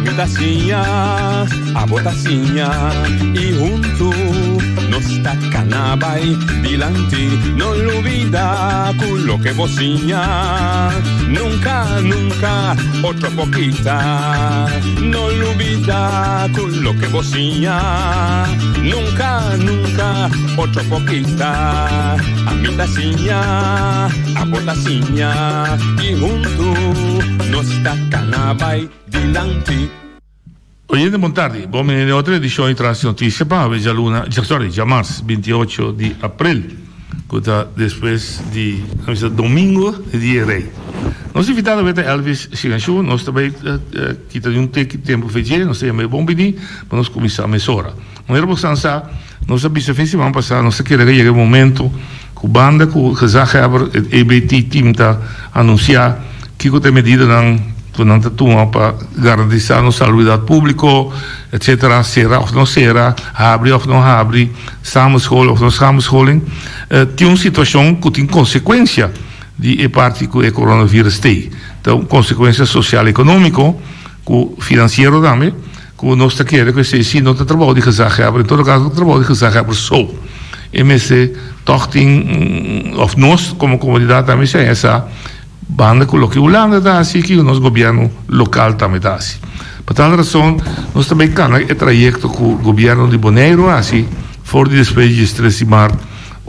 Ami ta siña, abo ta siña y huntu nos ta cana bay dilanti. No lubida cu loke bo siña nunca, nunca otro por kita. No lubida cu loke bo siña nunca, nunca otro por kita. Ami ta siña, abo ta siña y huntu nos ta cana bay dilanti. Oyente bon tardi, bon bini den otro edicion di Tras di Noticia pa awe djaluna, sorry, djamars 28 di april, cu ta despues di, nan bisa domingo di Dia Rey. Nos invitado awe ta Elvis Shiganshu, nos ta bay kita di un teki tempo fe dje, nos ta yama e bon bini pa nos cuminsa mesora. Manera bo san sa, nos a bisa fin siman pasá, nos ta kere ku yega e momento ku banda ku gezaghebber e EBT team ta anunsiá kiko ta e medidanan ku nan ta tuma pa garantisá nos salubridat públiko, etsetera, sera òf no sera, habri òf no habri, samenscholing òf no samenscholing. Tin un situashon ku tin konsekuensia di e parti ku e coronavirus t'ei. Ta un konsekuensia sosial ekonómiko ku finansiero tambe. Ku nos ta kere ku esei si no ta trabou di gezaghebber, en todo kaso no ta trabou di gezaghebber so. E mester tòg tin, òf nos komo komunidat tambe si haña sa banda ku loke Hulanda ta hasi i kiko nos gobièrnu lokal tambe ta hasi. Pa tal rason nos ta bai kana e trayekto ku gobièrnu di Boneiru a hasi for di despues di diestres di mart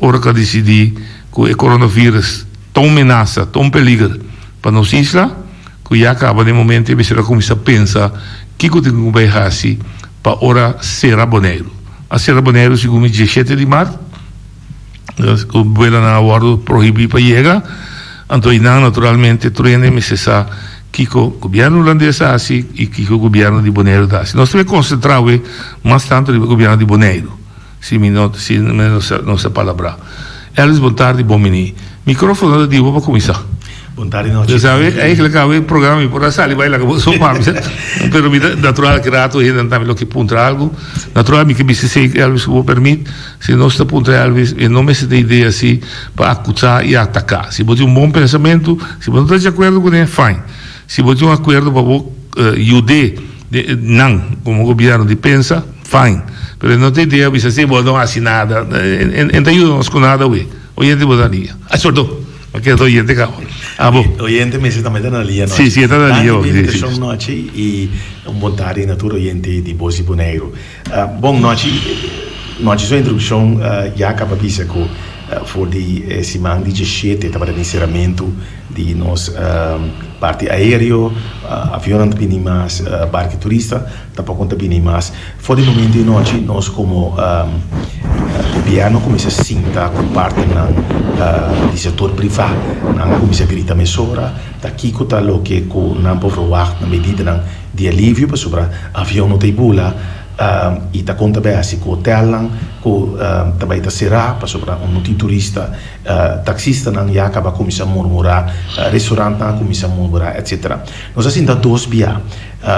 ora ku a disidí ku e coronavirus ta un menasa, ta un peliger pa nos isla. Ku ya kaba den momento e mester a kuminsá pensa kiko tin ku bai hasi pa ora sera Boneiru. A sera Boneiru segun mi dieshete di mart, ku buelanan a wòrdu prohibí pa yega, anto einan naturalmente tur hende mester sa kiko gobièrnu hulandes a hasi i kiko gobièrnu di Boneiru ta hasi. Nos ta bai konsentrá awe mas tantu riba gobièrnu di Boneiru. Si mi no si mi no sa no sa palabrá. Elvis bon tardi bon bini. Microfono ta di bo pa cuminsa. Bon tardi nochi. Bo sabe eigenlijk awe e programa mi por a sali bai laga bo so papia pero mi ta natural ki rato hendenan tambe lo ke puntra algo. Natural mi ke bisa esey Elvis ku bo permit si nos ta puntra Elvis e no mester ta idea si pa acusa y ataca. Si bo tin un bon pensamento si bo no ta di acuerdo cune fine. Si bo tin un acuerdo pa bo yude nan como gobierno di pensa. Fine, pero e no ta idea bisa si bo no haci nada, e ta yuda nos cu nada awe. Oyente bo ta lia. Ay sordo, a keda ta oyente caba. Abo. Oyente mester tambe ta na lia nochi. Si, si, e ta na lia. Danki pa invitacion nochi y un bon tardi na tur oyente di Bos di Boneiru. Bon nochi, nochi su introduccion ya caba bisa cu for di e siman di diecisiete tabata tin ceramentu di nos parti aereo, avionnan ta bini mas, barki turista. Tampoco no ta bini mas. For di momento di nochi nos como gobierno cuminsa sinta cu partnernan di sector priva. Nan a cuminsa grita mesora ta kico ta loke cu nan por verwacht na medidanan di alivio pasobra avion no ta bula y ta conta bay haci cu hotelnan cu ta bay ta cera pasobra no tin turista. Taxistanan ya caba cuminsa murmura, restaurantnan a cuminsa murmura etc. Nos a sinta dos bia.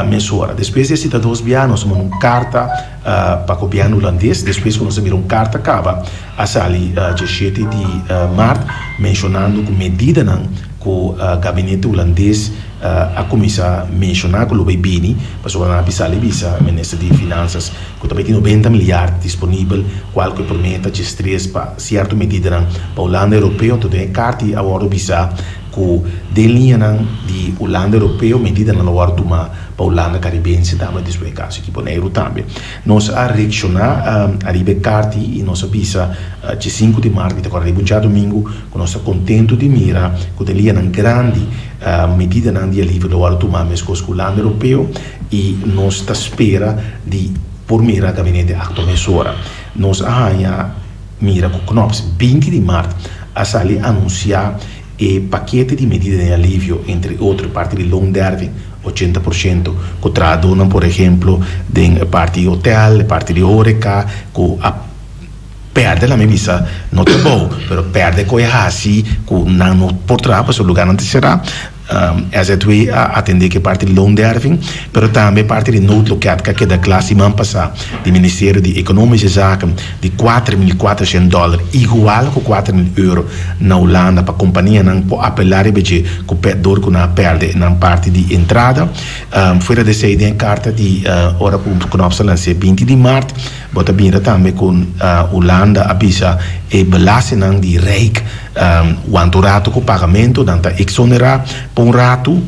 Mesora. Despues di e sita dos bia nos a manda un karta pa gobièrnu hulandes. Despues ku nos a mira un karta kaba a sali djeshete di mart menshonando ku medidanan ku gabinete hulandes a kuminsá menshoná ku lo bai bini pasobra nan a bisa ali bisa minister di finansas ku ta bai tin nobenta milyard disponibel kual ku e promé ta djestres pa sierto medidanan pa Hulanda Europeo. Anto den e karta a wòrdu bisa Ku den liñanan di Hulanda Europeo medidanan lo wòrdu tumá pa Hulanda Karibense tambe despues e kaso aki Boneiru tambe. Nos a reakshoná ariba e karti i nos a bisa dje sinku di mart, mi ta kòrda riba un djadumingu, ku nos ta kontentu di mira ku den liñanan grandi medidanan di alivio lo wòrdu tumá meskos ku Hulanda Europeo i nos ta spera di por mira gabinete aktua mesora. Nos a haña mira ku Knops 20 di mart a sali anunsiá E pakete di medida den alivio, entre otro e parti di loonderving, ochenta por shento, ku trahadónan por ehemplo den e parti di hotel, e parti di horeca, ku a pèrdè laat mi bisa, no trabou, pero pèrdè ku e hasi ku nan no por traha pasobra lugánan ta será. SZW a atendé ku e parti di loonderving, pero tambe e parti di noodloket ku a keda kla siman pasá di Ministerio di Economische Zaken di 4400 dòler igual ku 4000 euro na Hulanda pa kompanianan por apelá riba dje ku dor ku nan a pèrdè nan parti di entrada. Fuera di esei den e karta di ora ku Knops a lans'é 20 di mart bo ta mira tambe ku Hulanda a bisa e belastingnan di Rijk Wanta un ratu ku pagamentu, nan ta eksonerá pa un ratu,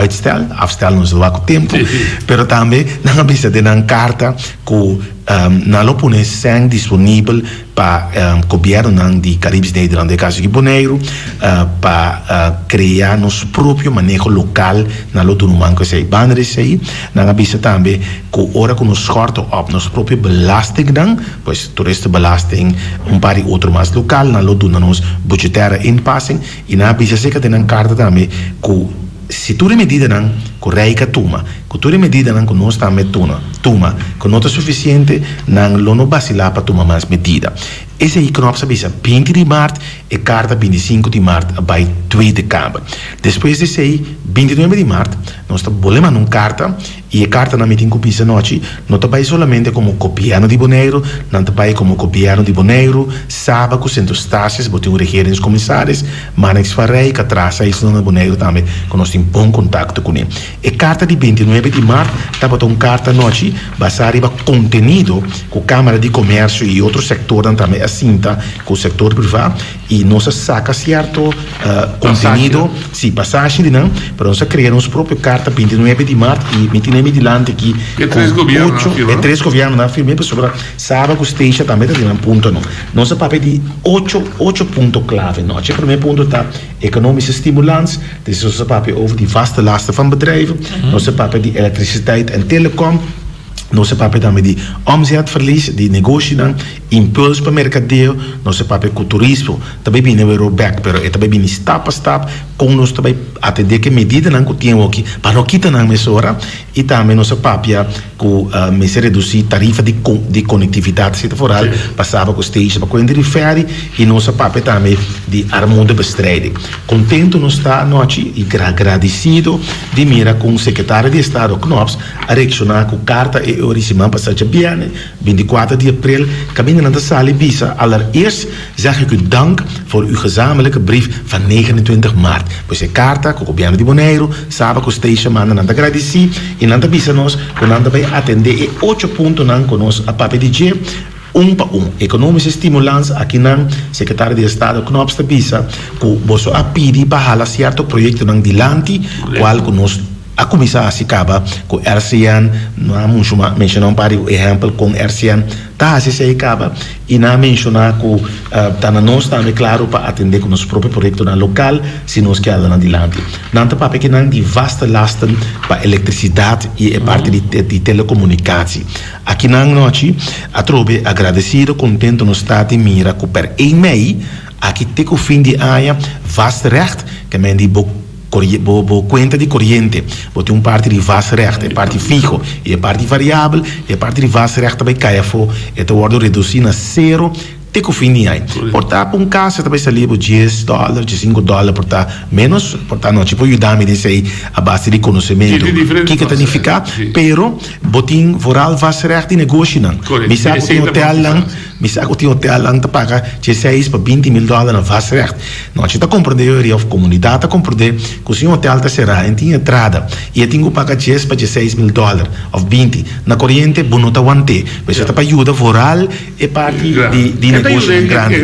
uitstel, afstel nos ta wak ku tempu, pero tambe nan a bisa den nan karta ku nan lo pone sèn disponibel pa gobièrnunan di Caribisch Nederland, den e kaso aki Boneiru, pa krea nos propio maneho lokal, nan lo duna un man ku esei. Banda di esei, nan a bisa tambe ku ora ku nos skòrta òp nos propio belastingnan, Pues toeristenbelasting, un par di otro mas local, nan lo duna nos budgetaire inpassing y nan a bisa seca den nan carta tambe cu si tur e medidanan cu Rijk a tuma, cu tur e medidanan cu nos tambe tuna, tuma, cu no ta suficiente, nan lo no bacila pa tuma mas medida. Esey Knops a bisa 20 di maart, e carta 25 di maart a bay Tweede Kamer. Despues di esey, 29 di maart, nos ta bolbe manda un carta I e kartanan mi tin ku bisa anochi no ta bai solamente komo gobièrnu di Boneiru, nan ta bai komo gobièrnu di Boneiru, Saba ku Sint Eustatius, bo tin un regeringscommissaris, Marnix van Rij, ka traha seis luna na Boneiru tambe ku nos tin bon kontakto kuné. E karta di 29 di mart tabata un karta anochi basá riba kontenido ku Kámara di Komèrsio i otro sektornan tambe a sinta ku sektor privá i nos a saka sierto kontenido, si, pasashi di nan, pero nos a krea nos propio karta 29 di mart i mi tene mi dilanti aki E tres ku gobièrnunan ocho, firma, e no? tres gobièrnunan a firma pasobra Saba ku Stacia tambe ta den nan puntonan. Nos a papia di ocho, ocho punto klave no. E promé punto ta ekonomische stimulans, despues nos a papia over di vaste lasten van bedrijven, nos a papia di elektrisitet en telecom, Nos a papia tambe di omzetverlies di negoshinan, impuls pa merkadeo, nos a papia ku turismo ta bai bini awero bek, pero e ta bai bini stap pa stap kon nos ta bai atendé ku e medidanan ku tin awoki pa no kita nan mesora i tambe nos a papia ku mester redusí tarifa di di konektividat si ta foral pa Saba ku Statia pa kuenta di fèri i nos a papia tambe di armoedebestrijding. Kontentu nos ta anochi i gradisido di mira kon Sekretario di Estado Knops a reakshoná ku karta e ora di siman pasá djabièrnè, 24 di aprel, kaminda nan ta sali bisa, Allereerst zeg ik u dank voor uw gezamenlijke brief van 29 maart. Pues e karta ku gobièrnu di Boneiru, Saba ku Statia manda nan ta gradisí i nan ta bisa nos ku nan ta bai atendé e ocho puntonan ku nos a papia di dje un pa un. Ekonomische stimulans, akinan Sekretario di Estado Knops ta bisa ku boso a pidi pa hala sierto proyektonan dilanti kual ku nos A kuminsá hasi kaba ku RCN, nan a menshoná un par di ehèmpel kon RCN ta hasi esei kaba i nan a menshoná ku ta na nos tambe klaru pa atendé ku nos propio proyektonan lokal si nos ke hala nan dilanti. Nan ta papia kinan di vaste lasten pa elektrisidat i e parti di telekomunikasi. Akinan nochi atrobe agradesido kontento nos ta di mira ku per 1 mei aki te ku fin di aña vaste recht ke men di bo Bo bo kuenta di koriente, bo tin un parti di vastrecht, e parti fiho, i e parti variabel, e parti di vastrecht ta bai kai afó, e ta wòrdu redusí na sero te ku fin di aña. Por ta pa un kas e ta bai sali bo dies dòler, diesinku dòler, por ta ménos, por ta nochi por yuda mi den esei a base di konosementu kiko ta nifiká, pero bo tin vooral vastrecht di negoshinan. Mi sa ku tin hotelnan, mi sa ku tin hotelnan ta paga dieseis pa binti mil dòler na vastrecht. Nochi ta komprendé yoria òf komunidat ta komprendé ku si un hotel ta será en tin entrada i e tin ku paga djes pa djeseis mil dòler òf 20 na koriente bo no ta want'é. Pues e ta pa yuda vooral e parti di di negoshonan grandi.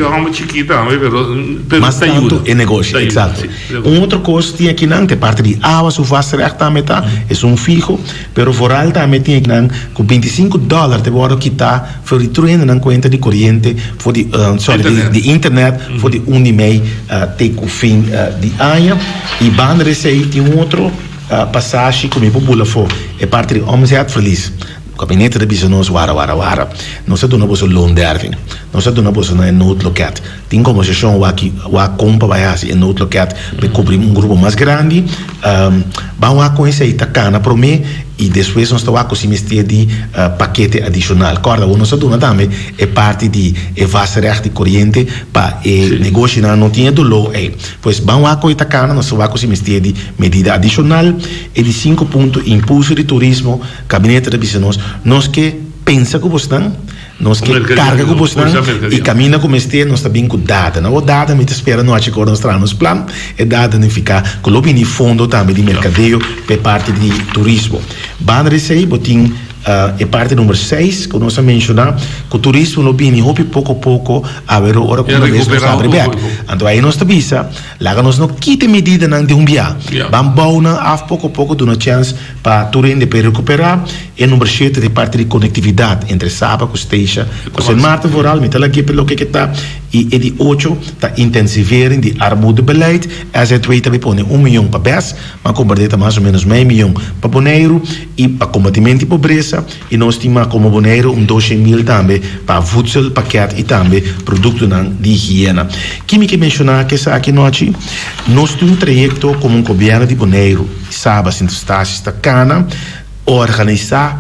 Mas tantu e negoshi, eksakto. Un otro kos tin akinan ta e parti di awa su vastrecht tambe ta esun fiho pero vooral tambe tin akinan ku 25 dòler ta wòrdu kitá For di tur hendenan kuenta di koriente for di sorry di di internet for di un di mei te ku fin di aña i banda di esei tin un otro pasashi ku mi por bula afó e parti di omzetverlies. Gabinete ta bisa nos wara wara wara. Nos a duna boso loonderving. Nos a duna boso na e noodloket. Tin kombersashon wak wak kon pa bai hasi e noodloket pa e kubri un grupo mas grandi. Ban wak kon esei ta kana promé i despues nos ta wak ku si mester di pakete adishonal. Kòrda awor nos a duna tambe e parti di e vastrecht di koriente pa e negoshinan no tin e doló ei. Pues ban wak kon e ta kana, nos ta wak ku si mester di medida adishonal. E di sinku punto, impulso di turismo. Gabinete ta bisa nos, nos ke pensa ku bosnan, nos ke karga ku bosnan i kaminda ku mester nos ta bin ku data. Na bo data mi ta spera nochi ku ora nos traha nos plan, e data nifiká ku lo bini fondo tambe di merkadeo pa e parti di turismo. Banda di esei bo tin e parti number seis ku nos a menshoná ku turismo lo bini hopi poko poko awe ora ku una bes nos habri bèk. Anto ahí nos ta bisa laga nos no kita e medidanan di un bia, ban bou nan af poko poko duna chèns Pa tur hende por rekuperá. E number shete ta e parti di konektividat entre Saba ku Statia ku Sint Maarten vooral, mi ta lag'é pa loke ke ta. I e di ocho ta intensivering di armoedebeleid. SZW ta bay pone un miyon pa bes, ma kompart'é ta mas o menos mei miyon pa Boneiru i pa kombatimento di pobresa. I nos tin mas komo Boneiru un 200.000 tambe pa voedselpakket i tambe produktonan di higiena. Ki mi ke menshoná ku esaki nochi? Nos tin un trayekto komo un gobièrnu di Boneiru. Saba, Sint Eustatius ta kana organisá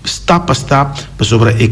stap pa stap pasobra e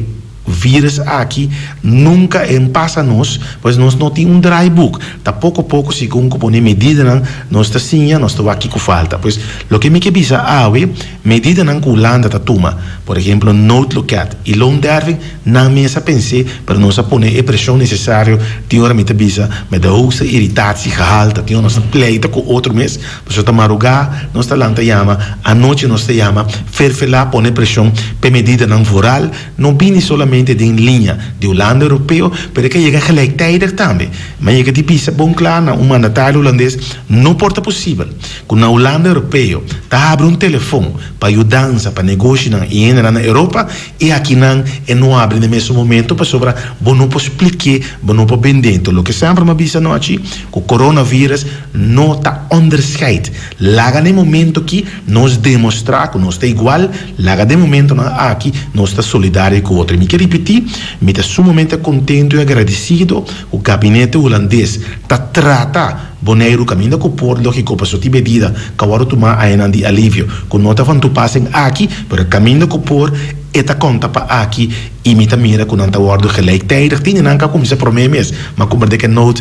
virus aki nunka e pasa nos, pues nos no tin un draaiboek. Ta poko poko segun ku pone medidanan nos ta siña, nos ta wak kiko falta. Pues loke mi ke bisa awe, medidanan ku Hulanda ta tuma, por ehemplo noodloket i loonderving, Nan mes a pens'é, pero nos a pone e preshon nesesario. Tin ora mi ta bisa, met de hoogste irritatiegehalte. Tin ora nos ta pleita ku otro mes, pasobra ta marugá nos ta lanta yama, anochi nos ta yama, ferfelá, pone preshon p'e medidanan vooral no bini solamente den liña di Hulanda Europeo, pero e ka yega gelijktijdig tambe. Mi a yega di bisa bon kla na un mandatario hulandes, no por ta posibel ku na Hulanda Europeo ta habri un telefon pa yudansa pa negoshinan i hendenan na Europa, I akinan e no habri na e mesun momento pasobra bo no por splik'é, bo no por bend'é. Enton loke semper mi a bisa anochi, ku coronavirus no ta onderscheid. Laga na e momento aki nos demostrá ku nos ta igual, laga den e momentonan aki nos ta solidario ku otro. I mi ke ripití, mi ta sumamente kontento i agradesido ku gabinete hulandes ta trata Boneiru kaminda ku por lógiko pasobra tin medida ku a wòrdu tumá añanan di alivio ku no ta van toepassing aki, pero kaminda ku por e ta konta pa aki i mi ta mira ku nan ta wòrdu gelijktijdig. Tin di nan ku a kuminsá promé mes, ma komprendé ku e nood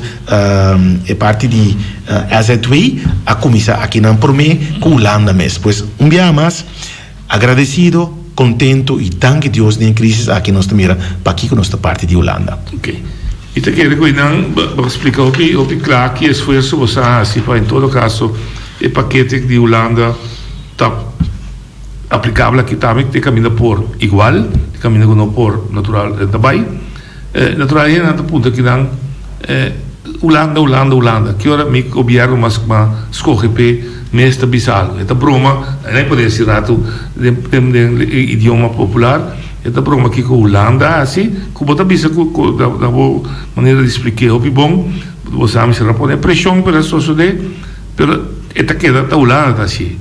e parti di SZW a kuminsá akinan promé ku Hulanda mes. Pues un biaha mas. Agradecido, contento y danki Dios den e crisis aki nos ta mira pakico nos ta parti di Hulanda. Ok. Mi ta kere cu einan bo a splica hopi hopi cla ki esfuerso bo sa haci pa en todo caso e pakete di Hulanda ta aplicabel aki tambe te caminda por igual, te caminda cu no por natural ta bay. Natural hende nan ta puntra kinan Hulanda, Hulanda, Hulanda. Ki ora mi gobierno mas mas scoge p'e mes ta bisa algo. E ta broma, nan e por hasi rato den den e idioma popular, e ta broma kiko Hulanda a hasi, ku bo ta bisa ku ku na bo manera di splik'é hopi bon, bo sa mi sera pone preshon pero a sosodé, pero e ta keda ta Hulanda ta hasié.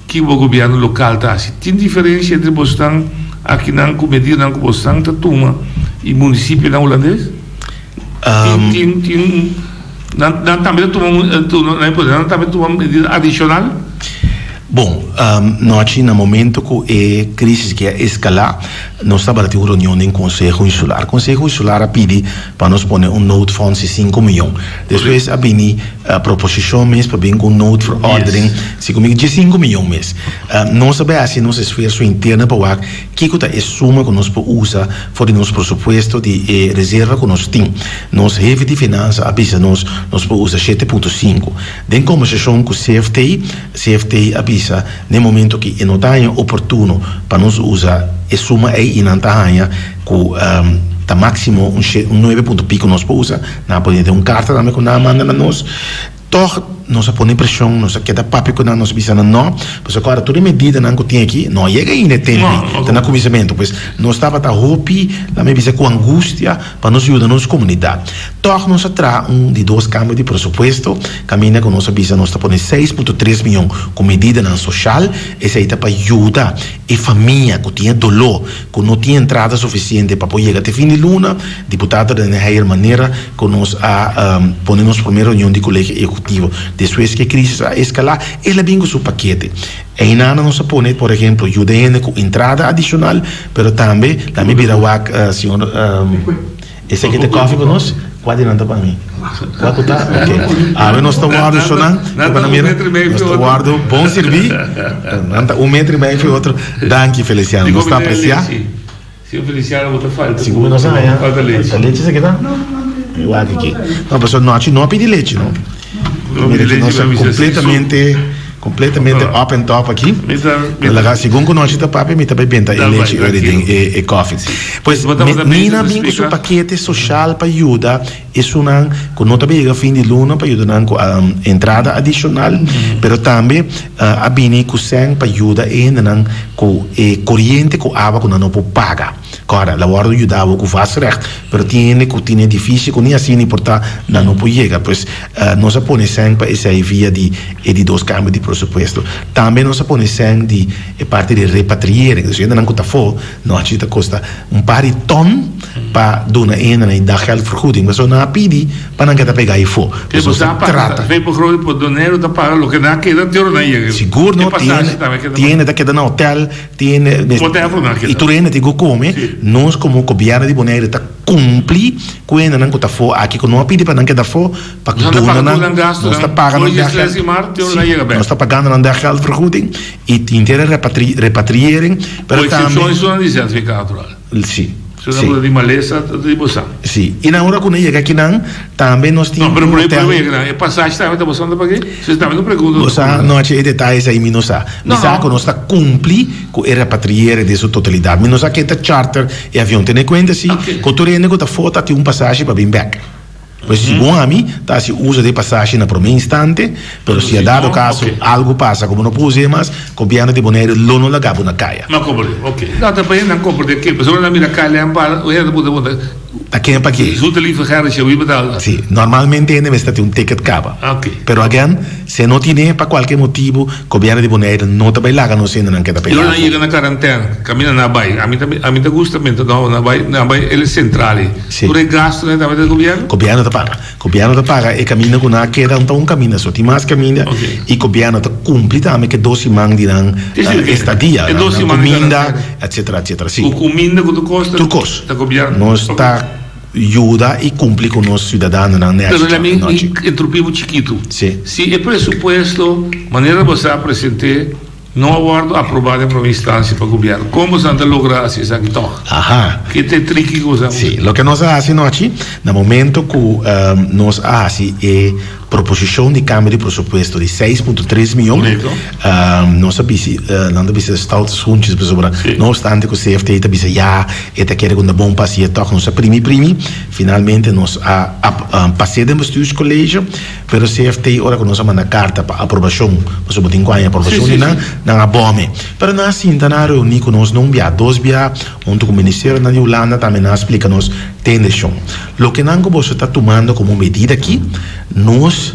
Ki bo gobierno local ta haci? Tin diferencia entre bosnan akinan cu medidanan cu bosnan ta tuma y municipionan hulandes? Tin, tin, tin, nan, nan tambe ta tuma un, nan tambe ta tuma medida adicional? Bon, nochi na momento cu e crisis aki a escala, nos tabata tin un reunion den Conseho Insular. Conseho Insular a pidi pa nos pone un noodfonds di cinco miyon. Despues a bini proposicion mes pa bin cu un noodverordening si cu mi diescinco miyon mes. Nos a bay haci nos esfuerso interno pa wak kico ta e suma cu nos por usa for di nos presupuesto di e reserva cu nos tin. Nos hefe di finansa a bisa nos nos por usa shete punto sinku. Den combersacion cu CFT, CFT a bisa n'e momento ki e no ta haña oportuno pa nos usa e suma ei i nan ta haña ku ta máksimo un she un nuebe punto piko nos por usa. Nan a pone den un karta tambe ku nan a manda na nos. Tòg nos a pone preshon, nos a keda papia ku nan, nos a bisa nan nò, pasobra ku ora tur e medidanan ku tin aki no a yega ainda e tempu ei, ta na kuminsamentu. Pues nos tabata hopi, laat mi bisa, ku angustia pa nos yuda nos komunidat. Tòg nos a traha un di dos kambio di presupuesto, kaminda ku nos a bisa nos ta pone seis punto tres mion ku medidanan soshal, esei ta pa yuda. e famia ku tin e doló ku no tin entrada sufisiente pa por yega te fin di luna, diputado René Heyer manera ku nos a pone nos promé reunion di Kolegio Ehekutivo despues ku e krisis a eskalá, el a bin ku su pakete. Einan nos a pone por ehemplo yuda hende ku entrada adishonal, pero tambe la mi bira wak señor Esaki ta koffie pa nos? Kua di nan ta pa mi? Kua ku ta? Ok. Awe nos ta wòrdu shonnan. Nan ta un metro i mei fi otro. Nos ta wòrdu bon sirbí. Nan ta un metro i mei fi otro. Danki Feliciano. Nos ta apresiá. Señor Feliciano bo ta falta. Si ku nos a haña. Falta lechi. Ta lechi esaki ta? Mi wak aki. No, pasobra nochi no a pidi lechi no. Mira ki nos a completamente completamente up and top aki. Laga segun ku nochi ta papia mi ta bai benta e lechi ori den e koffie. Pues Nina a bin ku su pakete soshal pa yuda esunnan ku no ta bai yega fin di luna pa yuda nan ku entrada adishonal pero tambe a bini ku sèn pa yuda e hendenan ku e koriente ku awa ku nan no por paga. Kòrda, la wòrdu yuda bo ku vastrecht, pero tin hende ku tin e difísil ku ni asina ni por ta nan no por yega. Pues, nos a pone sèn pa esei via di e di dos kambio di presupuesto. Tambe nos a pone sèn di e parti di repatriering. Dus hendenan ku ta afó, nochi ta kosta un par di tòn pa duna e hendenan e daggeldvergoeding. Pasobra nan a pidi pa nan keda pega afó. Pues nos ta trata. Sigur no, tin hende ta keda na hotel. Tin hende, i tur hende tin ku kome. Nos komo gobièrnu di Boneiru ta kumpli ku hendenan ku ta afó aki, ku no a pidi pa nan keda afó, pa duna nan, nos ta paga nan dageld, nos ta pagando nan daggeldvergoeding i tin henter e repatriering, pero tambe. Sí. Sí. di malesa ta di bosan. Sí. I na ora ku nan yega akinan, tambe nos tin No, pero un por hotel. e pasashi tambe ta bosan ta pag'é? Si tambe no pregunta. Bo sa, no haci e detayes ei mi no sa. Mi No, sa no. ku nos ta kumpli ku e repatriere den su totalidat. Mi no sa ken ta charter e avion. Tene kuenta si Oké. ku tur hende ku ta for ta tin un pasashi pa bin bèk. Pues segun ami ta hasi uso di e pasashi na promé instante, pero si a dado kaso algu pasa ku bo no por us'é mas, gobièrnu di Boneiru lo no laga bo na kaya. No komprendé, ok. No, ta pa hende nan komprendé ke, pasobra nan mira KLM para, un hende ta puntra puntra. Ta ken pa ke? Zoete lieve Gerritje, wie betaal? Si, normalmente hende mester tin un ticket kaba. Ok. Pero again, si e no tine pa kualke motibu, gobièrnu di Boneiru no ta bai laga nos hendenan keda pegá. I ora nan yega na karantèna, kaminda nan a bai, ami ta ami ta gusta menta no, nan a bai nan a bai el sentral ei. Sí. Tur e gastunan tambe ta di gobièrnu? Gobièrnu ta paga. Gobièrnu ta paga e kaminda ku nan a keda, no ta un kaminda so, tin mas kaminda Ok. i gobièrnu ta kumpli tambe ku e dos siman di nan Sí, sí, ok. estadia, E nan dos nan siman di kuminda, karantena. etcetera, etcetera. Sí. Ku kuminda ku tur kos ta Tur kos. ta gobièrnu. Nos Ok. ta yuda i kumpli ku nos siudadanonan nèchi Pero lami anochi. interrumpí bo chikitu. Sí. Si e presupuesto manera bo sa present'é No a wòrdu aprobá den promé instansia pa gobièrnu. Kon boso ta logra hasi esaki tòg? Aha. Ke ta e triki ku boso a usa? Sí, loke nos a hasi nochi, na momento ku nos a hasi e proposishon di kambio di presupuesto di 6.3 mion, nos a bisi, nan ta bisa stoute schoentjes pasobra no opstante ku CFT ta bisa ya e ta kere ku ta bon pa hasi e tòg, nos a primi primi, finalmente nos a pas'é den bestuurscollege. Pero CFT ora ku nos a manda karta pa aprobashon, pasobra bo tin ku haña aprobashon di nan, nan a bòme. Pero nan a sinta, nan a reuní ku nos no un bia, dos bia, huntu ku ministerionan di Hulanda tambe nan a splika nos tendeshon. Loke nan ku boso ta tumando komo medida aki, nos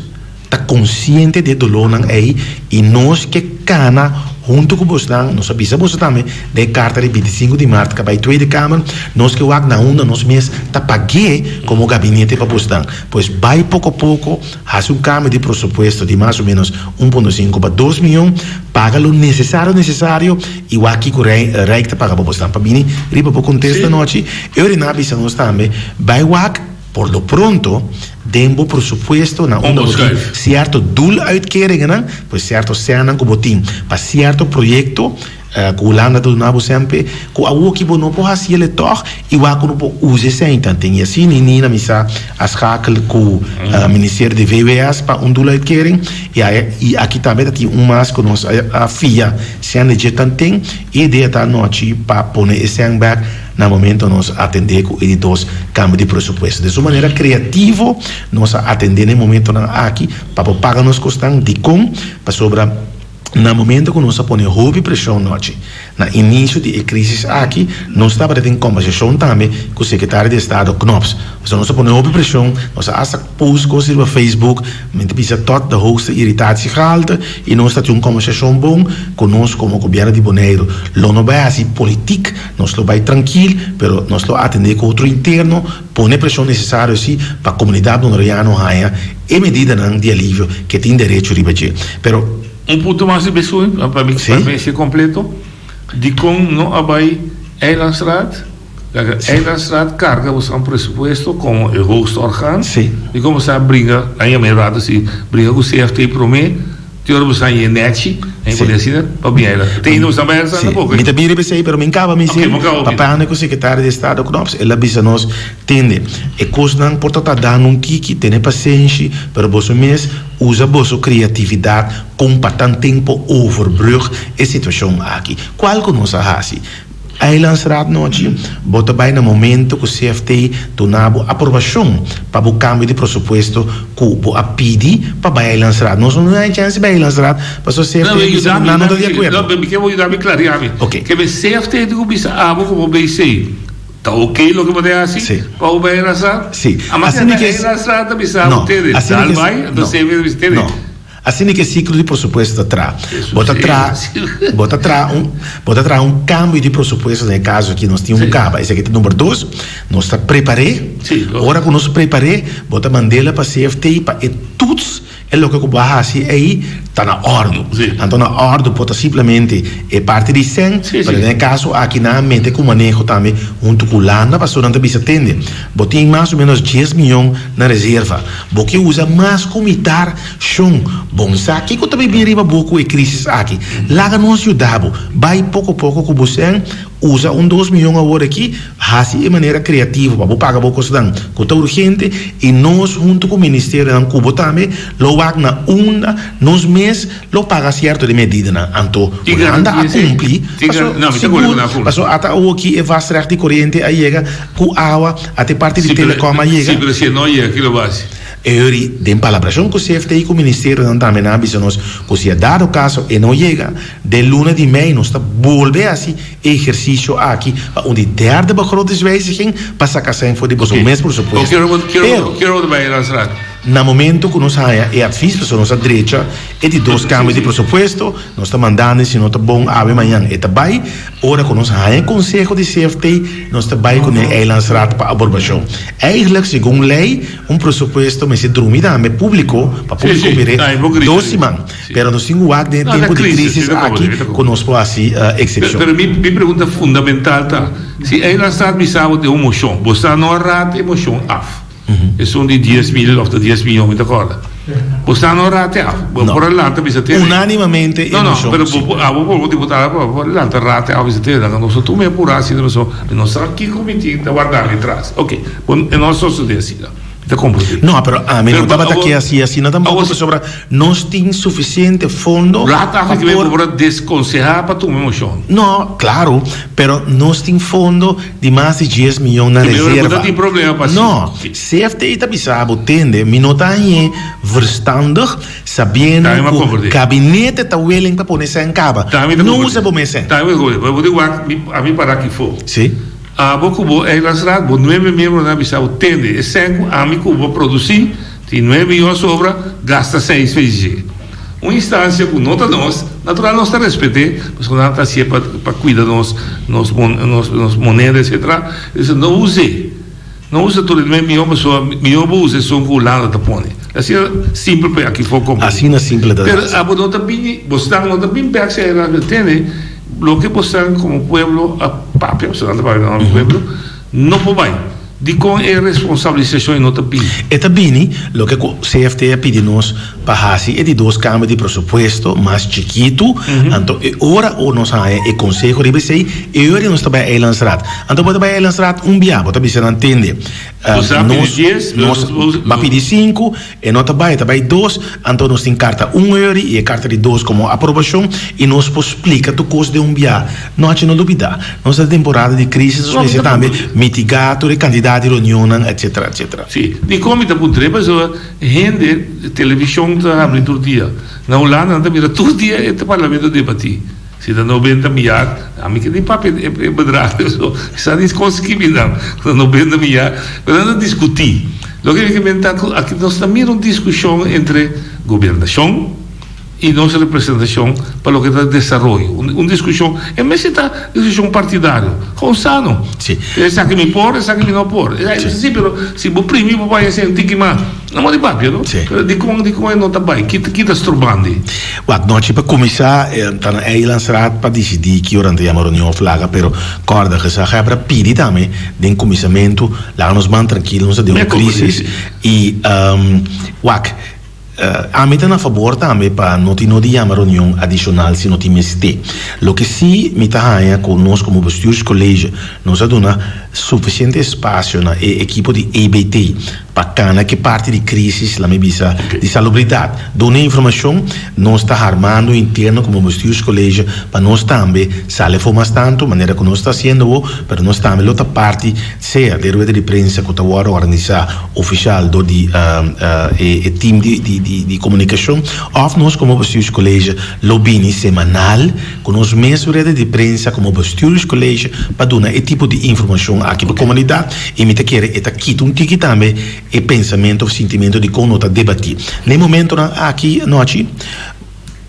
ta konsiente di e dolónan ei i nos ke kana huntu ku bosnan. Nos a bisa boso tambe den e karta di bintisinko di mart ku a bai Tweede Kamer, nos ke wak na unda nos mes ta pag'é komo gabinete pa bosnan. Pues bai poko poko, hasi un kambio di presupuesto di mas o menos un punto sinku pa dos miyon, paga lo nesesario nesesario i wak kiko Rijk ta paga pa bo stan pa bini riba bo kontesta anochi. E ora nan a bisa nos tambe, bai wak por lo pronto den bo presupuesto na unda bo tin sierto doeluitkeringennan, pues sierto sènnan ku bo tin pa sierto proyekto, Ku Hulanda ta duna bo semper ku awoki bo no por hasi el e tòg i wak ku no por usa esei tanten. I asina i Nina mi sa a schakel ku Ministerio di VWS pa un doeluitkering i i aki tambe ta tin un mas ku nos a fia sende dje tanten. E idea ta anochi pa pone e sèn bèk na momento nos atendé ku e di dos kambio di presupuesto. Den su manera kreativo nos a atendé na e momentonan aki pa por paga nos kosnan. Dikon? Pasobra. Na momento ku nos a pone hopi preshon nochi na inisio di e krisis aki, nos tabata den kombersashon tambe ku Sekretario di Estado Knops. Pasobra nos a pone hopi preshon, nos a asta post kos riba Facebook, mi ta bisa tot de hoogste irritatiegehalte i nos ta tin un kombersashon bon ku nos komo gobièrnu di Boneiru lo no bai hasi politik, nos lo bai trankil, pero nos lo atendé ku otro interno, pone preshon nesesario si pa komunidat boneriano haña e medidanan di alivio ke tin derecho riba dje. Pero. Un punto mas di besun pa mi pa mi ser completo, dikon no a bai Eilandsraad? Laga Eilandsraad carga boso un presupuesto como e hoogste orgaan. Dikon boso a bringa, a yama e rato si, bringa ku CFT prome, te ora boso a haña e nechi, a pone asina, pa bin Eilandsraad. Te ainda boso a bai Eilandsraad tampoco. Mi ta bin riba esei, pero mi kaba mi si, papia ku sekretario di estado Knops, el a bisa nos, Tende, e kosnan por ta tardando un tiki, tene pasenshi, pero boso mes usa boso kreatividat kon pa tan tempo overbrug e situashon aki. Kual ku nos a hasi? Eilandsraad nochi, bo ta bai na momento ku CFT duna bo aprobashon pa bo kambio di presupuesto ku bo a pidi pa bai Eilandsraad. Nos no duna e chèns di bai Eilandsraad pasobra CFT a bisa ku nan no ta di akuerdo. Mi ke bo yuda mi klaria mi. Ke CFT tin ku bisa abo komo BC. Ta ok loke bo ta hasi? Sí. Pa bo bai rasa? Sí. Ama Asina ke ke ta rasa ta bisa No. ustedes, Asina dal ke bai, anto no. seve ta bisa tene. No. Asina ke siklo di presupuesto ta traha. Bo ta traha, bo ta traha un, bo ta traha un kambio di presupuesto, den e kaso aki nos tin un Sí. kaba, esaki ta number dos, nos ta prepar'é. Sí, lógiko. Ora ku nos prepar'é, bo ta mand'el pa CFT pa e toets E loke ku bo a hasi ei ta na òrdu. Anto na òrdu por ta simplemente e parti di sèn, pero den e kaso aki nan a mete ku maneho tambe huntu ku Hulanda pasobra nan ta bisa tende bo tin mas o ménos dies miyon na reserva, bo ke usa mas ku mitar shon. Bon sa kiko ta bibi riba bo ku e krisis aki. Laga nos yuda bo. Bai poko poko ku bo sèn. Usa un dos miyon awor aki, hasi e manera kreativo pa bo paga bo kosnan ku ta urgente i nos huntu ku ministerionan ku bo tambe lo wak na unda nos mes lo paga sierto di medidanan. Anto Hulanda a kumpli, paso sigur, paso ata awoki e vastrecht di koriente a yega ku awa, ata e parti di telecom a yega. Si, pero si e no yega ki lo bo hasi? E ori den palabrashon ku CFT i ku ministerionan tambe nan a bisa nos ku si a dado kaso e no yega, Den luna di mei nos ta bolbe hasi e ehersisio aki pa un di derde begrotingswijziging pa saka sèn for di boso mes presupuesto. Pero, na momento ku nos haña e advis, pasobra nos a drecha e di dos kambio di presupuesto, nos ta mandando si no ta bon awe mañan e ta bai. Ora ku nos haña e konseho di CFT, nos ta bai ku e Eilandsraad pa abrobashon. Eigenlijk, segun lei, un presupuesto mester drumi tambe públiko pa públiko mir'é dos siman. Pero nos tin ku wak den e tempu di crisis aki ku nos por hasi eksepshon. Pero mi pregunta fundamental ta, si Eilandstraat bisa bo den un moshon, bo sa no a raad e moshon af, esun di dies mil of ta dies miyon mi ta kòrda, bo sa no a raad e af, bo por a lanta bisa tene. Unánimamente e moshon. No, no, pero abo por diputado bo por lanta raad e af bisa tene, laga nos no tuma e purá asina pasobra mi no sa kiko mi tin ta warda mi tras. Oke, e no a sosodé asina. Ta komprendé. No, pero ami no tabata ke hasi asina tampoco, pasobra nos tin sufisiente fondo pa por. Bo por a deskonsehá pa tuma e moshon. No, klaro, pero nos tin fondo di mas di dies miyon na reserva. Bo ta tin problema pa hasi. No, CFT ta bisa bo, tende, mi no ta hañ'é verstandig sabiendo ku gabinete ta willing pa pone sèn kaba. No usa bo mes sèn. Tambe mi ta komprendé. Bo tin wak ami para aki fo. Si. Abo ku bo eilandsraad, bo nuebe miembronan a bisa bo, Tende, e sèn ku ami ku bo a produsí, tin nuebe miyon a sobra, gasta seis fees dje. Un instansia ku no ta nos, natural nos ta respet'é, pasobra nan ta hasié pa pa kuida nos nos nos moneda etcetera, e no us'é, no usa tur e nuebe miyon pasobra mihó bo usa esun ku Hulanda ta pone. Asina simpel pa e aki for komprendé. Asina simpel ta. Pero abo no ta bini, bosnan no ta bin bèk si eilandsraad, tende, Loke bosan komo pueblo a papia, bosan ta papia na nomber di pueblo, no por bai. Dikon e responsabilisashon ei no ta bini? E ta bini, loke ku CFT a pidi nos pa hasi e di dos kambio di presupuesto mas chikitu, anto e ora o nos haña e konseho riba esei, e ora nos ta bai Eilandsraad. Anto bo ta bai Eilandsraad un bia, bo ta bisa nan tende, Nos a pidi dies, nos a pidi sinku, E no ta bai, e ta bai dos, anto nos tin karta un euri i e karta di dos komo aprobashon i nos por splika tur kos den un bia. No hachi no lubida, nos ta den temporada di krisis, nos mester tambe mitigá tur e kantidat. kantidat di reunionnan etsetera etsetera. Sí, dikon mi ta puntr'é? Pasobra hende televishon ta habri tur dia. Na Hulanda nan ta mira tur dia e parlamento debatí. Si ta nobenta miar, ami ke ni papia e bedrag so, sa ni kon skibi nan, ta nobenta miar, pero nan ta diskutí. Loke mi ke menta ku aki nos ta mira un diskushon entre gobernashon i nos representashon pa loke ta desaroyo. Un diskushon, e mester ta diskushon partidario, kon sano. Esaki mi por, esaki mi no por. Sí, pero si bo primi bo bai hasi un tiki mas. No mor di papia no. Sí. Pero dikon dikon e no ta bai? Ki ki ta strobandi? Wak, nochi pa kuminsá ta na Eilandsraad pa disidí ki ora nan ta yama reunion òf laga, pero kòrda gezaghebber a pidi tambe den kuminsamentu laga nos ban trankil, nos ta den un krísis i wak, ami ta na fabor tambe pa no tin no di yama reunion adishonal si no tin mester. Loke sí mi ta haña ku nos komo bestuurscollege nos a duna sufisiente espasio na e ekipo di EBT Pa kana ki parti di crisis, la mi bisa, di salubridad. Duna informacion, nos ta harmando interno como bestuurscollege pa nos tambe sali afo mas tanto, manera cu nos ta haciendo awo, pero nos tambe lo ta parti, sea den rueda di prensa cu ta wordo organisa oficial door di e team di comunicacion, of nos como bestuurscollege lo bini semanal cu nos mes rueda di prensa como bestuurscollege pa duna e tipo di informacion aki pa comunidad. I mi ta kere e ta kita un tiki tambe e pensamentu of sintimentu di kon no ta debatí. Na e momentonan aki anochi,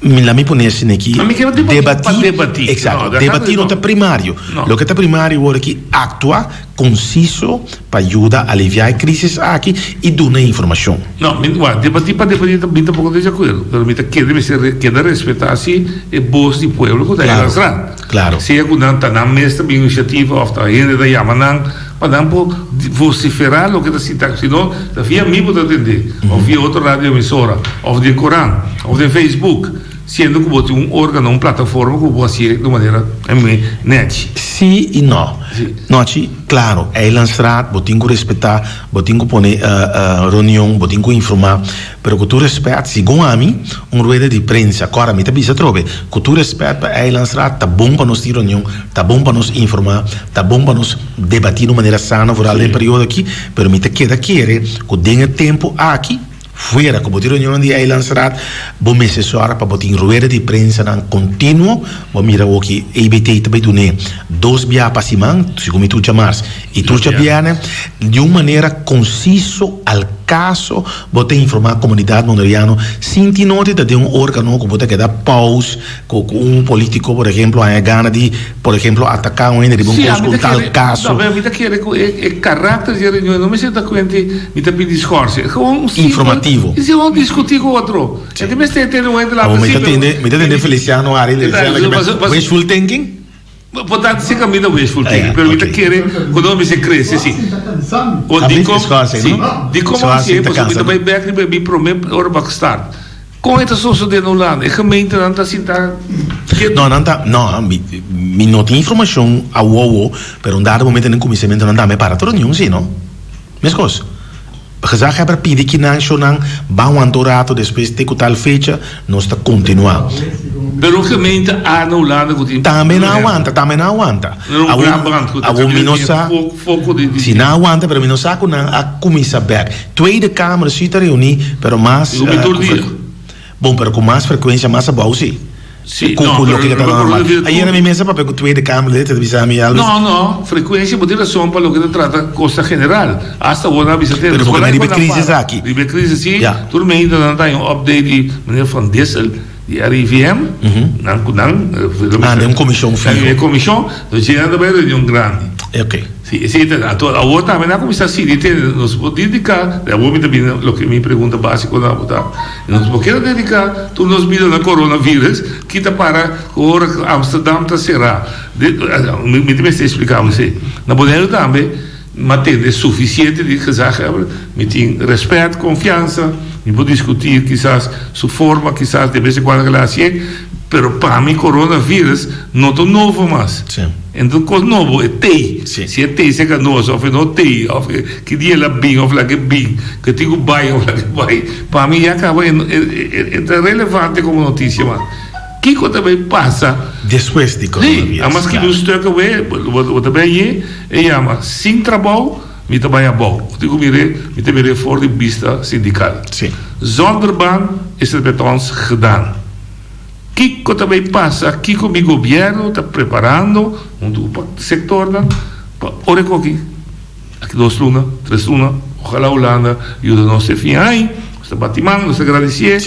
mi la mi pone asina aki, Mi kere debatí pa debatí. Exacto, debatí no ta primario. Loke ta primario wor aki aktua konsiso pa yuda aliviá e krisis aki i duna informashon. No, mi, wak, debatí pa debatí mi tampoko ta di akuerdo, pero mi ta kere mester keda respetá si e bos di pueblo ku ta Claro. Eilandsraad. Claro. Sea cu nan ta nan mes ta bin iniciativa of ta hende ta yama nan pa nan por vocifera loke ta sinta. Si no, ta via mi bo ta tende, of via otro radio emisora, of den corant, of den Facebook, siendo cu bo tin un organo, un plataforma cu bo por hacié di un manera nechi. Sí y no. Sí. Nochi, claro, Eilandsraad bo tin cu respeta, bo tin cu pone reunion, bo tin cu informa. Pero ku tur respèt, segun ami, un rueda di prensa, kòrda mi ta bisa atrobe, ku tur respèt pa Eilandsraad, ta bon pa nos tin reunion, ta bon pa nos informá, ta bon pa nos debatí na un manera sano, vooral den e periodo aki, pero mi ta keda kere ku den e tempu aki, fuera ku bo tin reunionnan di Eilandsraad, bo mester sòrg pa bo tin rueda di prensanan kontinuo, bo mira awoki EBT ta bai dun'é dos bia pa siman, segun mi tur djamars i tur djabièrnè, di un manera konsiso, al kaso, Bo ta informá komunidat boneriano sin tin noti ta den un órgano ku bo ta keda pous ku ku un polítiko por ehemplo haña gana di por ehemplo ataká un hende riba un Sí, kos ami ku ta un tal kere, kaso. no, pero mi ta kere ku e e karakter di e reunion no mester ta kuenti mi ta pidi skòrsi. E gewoon un simpel Informativo. i si gewoon diskutí ku otro. E ta mester tene un hende Awor later mi sí, ta pero tende mi ta tende Feliciano Ari E ta diciendo paso paso wishful thinking. Por ta si caminda wishful thinking, pero mi ta kere cu nos mester crece si. O dicon, si, dicon bo haci e pasobra mi ta bay bek riba mi prome ora bo a start. Con e ta sosode na Hulanda? E gemeentenan ta sinta ketu? No, nan ta, no, mi no tin informacion awowo, pero un dado momento den cuminsamentonan tambe para tur reunion si, no? Meskos, gezaghebber pidi ki nan shownan ban wanta un rato despues te ku tal fecha nos ta kontinuá. Pero un gemeente a na Hulanda ku tin. Tambe nan a wanta, tambe nan a wanta. Un Brabant ku ta Awor mi no sa foko di. Si nan a wanta pero mi no sa ku nan a kuminsá bèk. Tweede Kamer si ta reuní pero mas. Reuní tur dia. Bon, pero ku mas frekuensia mas abou si. Si, Ku no, ku pero loke ta pero normal. pero Ayera mi mesa papia ku Tweede Kamer lid ta bisa mi algo. No, no, frekuensia bo tin rason pa loke ta trata kosa general. Asta awor nan a bisa te Pero bo escola kende riba e nan crisis para. aki. Riba e crisis si, Ya. tur medida nan ta haña un update di meneer Van Dissel di RIVM, nan ku nan, Ah, den un komishon nan fiho. den e komishon, dus dje nan ta bai reunion grandi. Oké. Si, esei ta, anto awor tambe nan a kuminsá sigui tende, nos por dediká, awor mi ta bini loke mi pregunta básiko nan bo ta. Nos por keda dediká tur nos bida na coronavirus, ki ta para ku ora ku Amsterdam ta será. Mi ta mester expliká bo esei. Na Boneiru tambe mi a tende sufisiente di gezaghebber, mi tin rèspèt, konfiansa, mi por diskutí kisas su forma, kisas de bes en kuando ke el a hasié, pero pa mi coronavirus no ta nobo mas. Enton kos nobo e tei. Si e tei serka nos of e no tei of ki dia el a bin of laga e bin, ke tin ku bai of laga e bai, pa mi ya kaba e ta relevante komo notisia mas. Kiko ta bai pasa? Despues di Si, coronavirus, amas skibi un claro. stuk awe, bo ta bai aye, e yama sin trabou. Mi ta bai abou. Bo tin ku mir'é, mi ta mir'é for di bista sindikal. Zonder baan is het met ons gedaan. Kiko ta bai pasa? Kiko mi gobièrnu ta preparando huntu ku sektornan pa ora e koki aki dos luna, tres luna, ojalá Hulanda yuda nos e fin aña. Nos ta bati man, nos ta gradisié.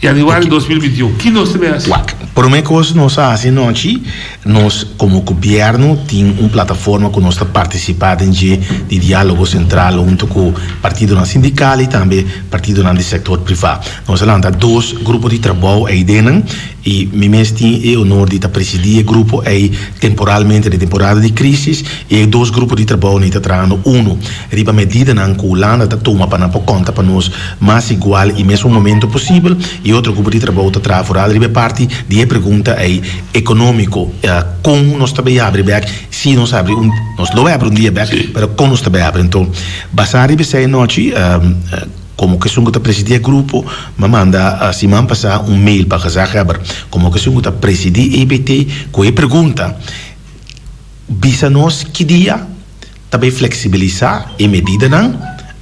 Januari 2021, ki nos ta bai hasi? Wak, promé kos nos a hasi anochi, nos komo gobièrnu tin un plataforma ku nos ta partisipá den dje di diálogo sentral huntu ku partidonan sindikal i tambe partidonan di sektor privá. Nos a lanta dos grupo di trabou ei dennan i mi mes tin e honor di ta presidí e grupo ei temporalmente den temporada di krísis i e dos grupo di trabou nei ta trahando unu riba medidanan ku Hulanda ta tuma pa nan por konta pa nos mas igual i mesun momento posibel i otro grupo di trabou ta traha foral riba e parti di e pregunta ei ekonómiko kon nos ta bay habri bèk si nos habri un nos lo bay habri un dia bèk pero kon nos ta bay habri anto basá riba esei anochi Komo ku esun ku ta presidí e grupo, m'a manda siman pasá un mail pa gezaghebber komo ku esun ku ta presidí EBT ku e pregunta, Bisa nos ki dia ta bai fleksibilisá e medidanan,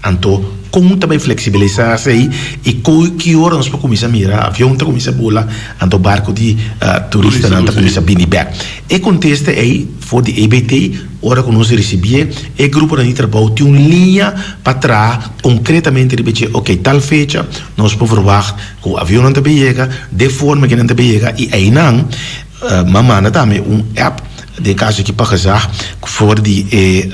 anto kon ta bai fleksibilisá esei i ki ora nos por kuminsá mira avion ta kuminsá bula, anto barku di turistanan ta kuminsá bini bèk. E kontesta ei for di EBT. Ora ku nos risibié, e gruponan di trabou tin un liña pa traha konkretamente riba dje, oke, tal fecha nos por verwagt ku avionnan ta bin yega, de forma ku nan ta bin yega i einan m'a manda tambe un app, den kaso aki pa gezag, for di e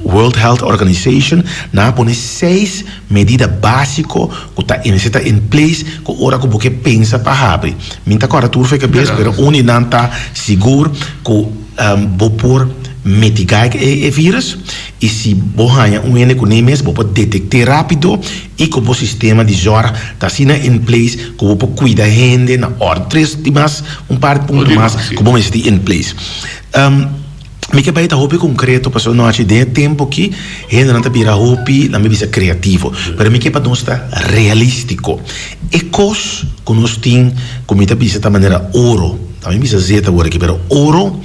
World Health Organization, nan a pone seis medida básiko ku ta mester ta in place ku ora ku bo ke pensa pa habri. Mi ta kòrda tur for e kabes, pero un di nan ta sigur ku. Bo por mitigá e virus i si bo haña un hende ku n'e mes bo por detekt'é rápido i ku bo sistema di zòrg ta asina in place ku bo por kuida hende na òrdu. Tres di mas, un par di punto mas ku bo mester tin in place. Mi ke bai ta hopi konkreto pasobra no hachi den e tempu aki hendenan ta bira hopi, nan mi bisa kreativo, pero mi ke pa nos ta realístiko. E kos ku nos tin ku mi ta bisa ta manera oro. Ta mi bisa zeta awor aki, pero oro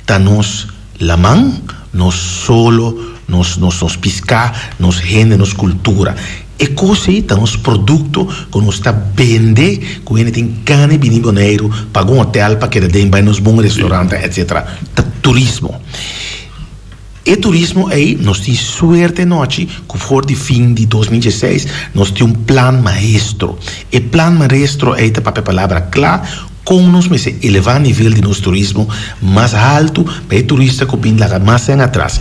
ta nos laman, nos solo, nos nos nos piská, nos hende, nos kultura. E kos ei ta nos produkto ku nos ta bende ku hende tin gana di bini Boneiru, paga un hotel pa keda den, bai nos bon restaurantnan etcetera. Ta turismo. E turismo ei nos tin suerte anochi ku for di fin di 2016 nos tin un plan maestro. E plan maestro ei ta papia palabra kla kon nos mester elevá nivel di nos turismo mas haltu pa e turista ku bin laga mas sèn atras.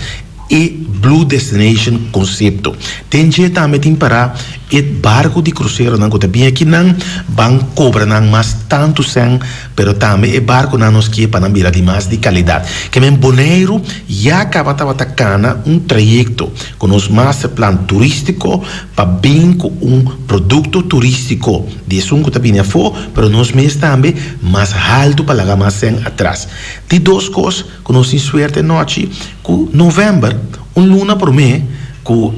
E Blue Destination konsepto. Den dje tambe tin pará e barku di kruseronan ku ta bin akinan ban kobra nan mas tantu sèn. Pero tambe e barkunan nos kie pa nan bira di mas di kalidat. Ke men Boneiru ya kaba tabata kana un trayekto ku nos masterplan turístiko pa bin ku un produkto turístiko di esun ku ta bini afó, pero nos mes tambe mas haltu pa laga mas sèn atras. Di dos kos ku nos tin suerte anochi ku novèmber, un luna promé ku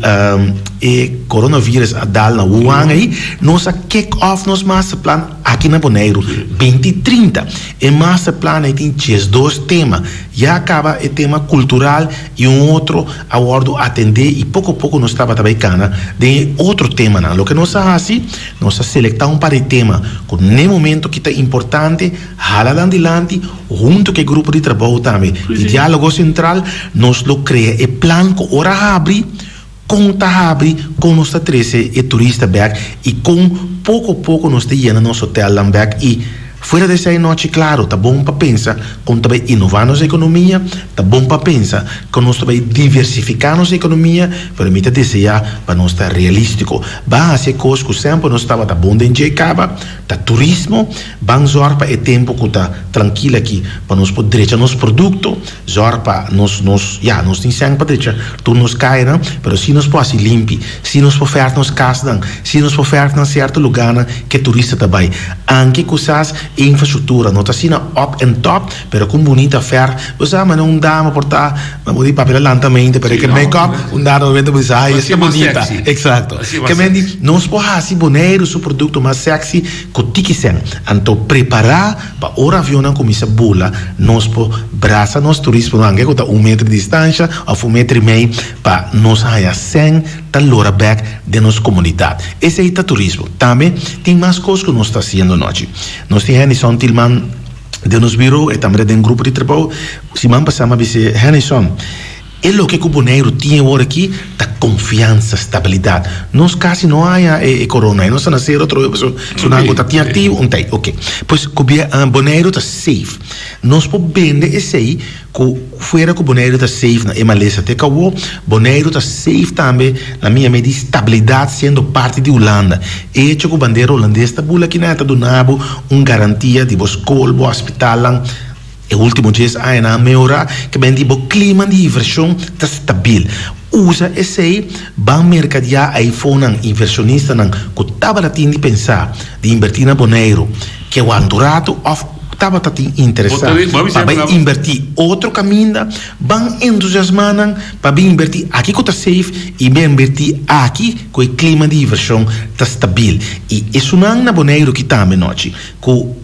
e coronavirus a dal na Wuhan ei, nos a kick off nos masterplan aki na Boneiru 2030. E masterplan ei tin 12 tema. Ya kaba e tema kultural i un otro a wòrdu atendé i poko poko nos tabata bai kana den e otro temanan. Loke nos a hasi, nos a selektá un par di tema ku n'e momento ki ta importante, Hala nan dilanti, hunto ku e grupo di trabou tambe di Diálogo Sentral, nos lo krea e plan ku ora habri, kon ta habri, kon nos ta trese e turista bèk i kon poko poko nos ta yena nos hotelnan bèk i fuera di esei nochi klaro ta bon pa pensa kon ta bai inová nos ekonomia, ta bon pa pensa kon nos ta bai diversifiká nos ekonomia, pero mi ta deseá pa nos ta realístiko. Ban hasi e kos ku semper nos tabata bon den dje kaba. Ta turismo, ban zòrg pa e tempu ku ta trankil aki pa nos por drecha nos produkto, zòrg pa nos nos ya nos tin sèn pa drecha tur nos kayanan, pero si nos por hasi limpi, si nos por fèrf nos kasnan, si nos por fèrf nan sierto lugánan ke turista ta bai. Anke kusas E infrastruktura no ta asina up and top, pero ku un bunita fèr. Bo sa manera un dama por ta, bo di papia ta lanta mente, pero e ke make up, un dama momento bo bisa, ay, esta bunita. Eksakto. Ke men di, nos por hasi Boneiru su produkto mas sexy ku tiki sèn. Anto prepará pa ora avionnan kuminsá bula, nos por brasa nos turismonan, anke ku ta un meter di distansha òf un meter i mei, pa nos haña sèn ta lora bèk den nos komunidat. Esei ta turismo. Tambe tin mas kos ku nos ta hasiendo nochi. Nos tin Hennyson Tilman den nos biro, e tambe ta den grupo di trabou. Siman pasá mi a bis'é, Hennyson, e loke ku Boneiru tin awor aki ta konfiansa, stabilidat. Nos kasi no haña e korona ei. Nos ta na sero atrobe pasobra esunnan ku ta tin aktivo un tei. Oke. Pues ku Boneiru ta safe. Nos por bende esei. Ku fuera ku Boneiru ta safe na e malesa te kawó, Boneiru ta safe tambe na mi yam'é di stabilidat siendo parti di Hulanda. E hecho ku bandera hulandes ta bula kinan e ta duna bo un garantia di bo skol, bo hospitalnan. E ultimo dies añanan a mehorá, ke men di bo klima di invershon ta stabil. Usa esei ban merkadiá aifonan, invershonistanan ku tabata tin di pensá di invertí na Boneiru ke wak un ratu òf tabata tin interesá pa bai invertí otro kaminda, ban entusiasmá nan pa bin invertí aki ku ta safe i bin invertí aki ku e klima di invershon ta stabil. I esunnan na Boneiru ki tambe nochi ku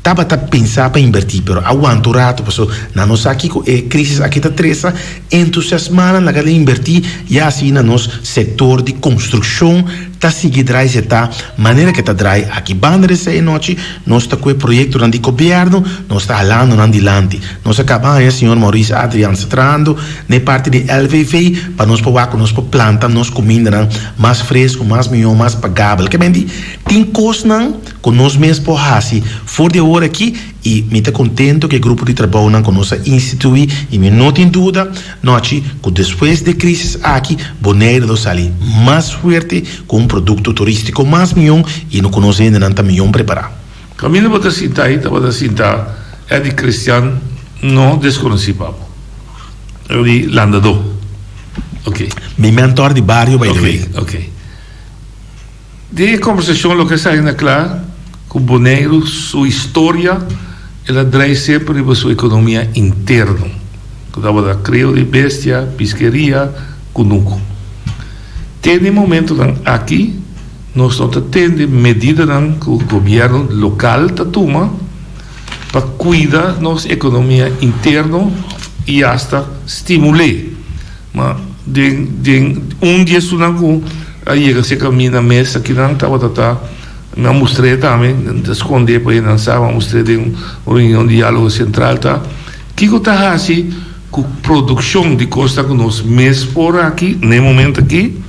tabata pensa pa invertí pero a wanta un ratu pasobra nan no sa kiko e krisis aki ta tresa, entusiasmá nan laga nan invertí ya asina nos sektor di konstrukshon ta sigui drai si e ta manera ke ta drai aki. Banda di esei anochi nos ta ku e proyektonan di gobièrnu, nos ta halando nan dilanti. Nos a kaba haña señor Maurice Adriaanse trahando na e parti di LVV pa nos por wak ku nos por planta nos kumindanan mas fresku, mas mihó, mas pagabel. Ke menti tin kosnan ku nos mes por hasi for di awor aki i mi ta kontento ku e grupo di trabounan ku nos a instituí i mi no tin duda Nochi ku despues di e krisis aki Boneiru lo sali mas fuerte ku un produkto turístiko mas mion i no ku nos hendenan ta mion prepará. Kaminda bo ta sinta ei tabata sinta Eddy Christian no deskonosí pa bo. Eddy Landadó. Ok. Mi mentor di bario by the way. Ok, ok. Den e kombersashon loke a sali na kla ku Boneiru su historia el a drei semper riba su ekonomia interno ku tabata krio di bestia, piskeria, kunuku. Te den momentonan aki nos no ta tende medidanan ku gobièrnu lokal ta tuma pa kuida nos ekonomia interno i asta stimul'é. Ma den den un di esunnan ku a yega serka mi na mesa kinan tabata ta, mi a mustr'é tambe, mi ta skond'é pa e nan sa, mi a mustr'é den un reunion di Diálogo Sentral ta, kiko ta hasi ku produkshon di kosnan ku nos mes por aki na e momento aki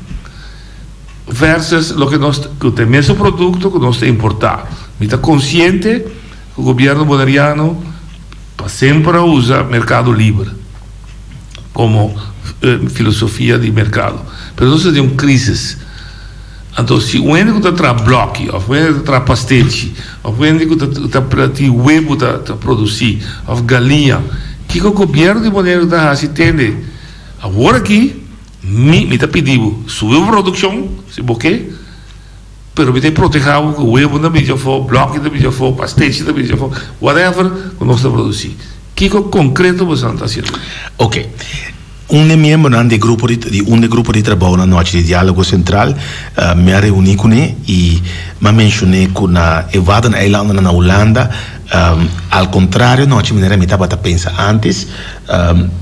versus loke nos ku ta e mesun produkto ku nos ta importá. Mi ta konsiente ku gobièrnu boneriano pa semper a usa merkado liber. Como filosofia di mercado. Pero nos ta den un crisis. Anto si un hende cu ta traha blokki of un hende ta traha pastechi of un hende cu ta tin webo ta produci of galiña, kico gobierno di Boneiru ta haci tende? Awor aki mi mi ta pidi bo subi bo produccion si bo ke, pero mi ta proteha bo cu webo ta bini afo, blokki ta bini afo, pastechi ta bini afo, whatever cu nos ta produci. Kiko konkreto boso ta hasiendo? Ok. Un di e miembronan di e grupo di di un di e grupo di trabou na nochi di Diálogo Sentral, mi a reuní kuné i mi a menshoné ku na e Waddeneilanden na Hulanda, al kontrario nochi manera mi tabata pensa ántes,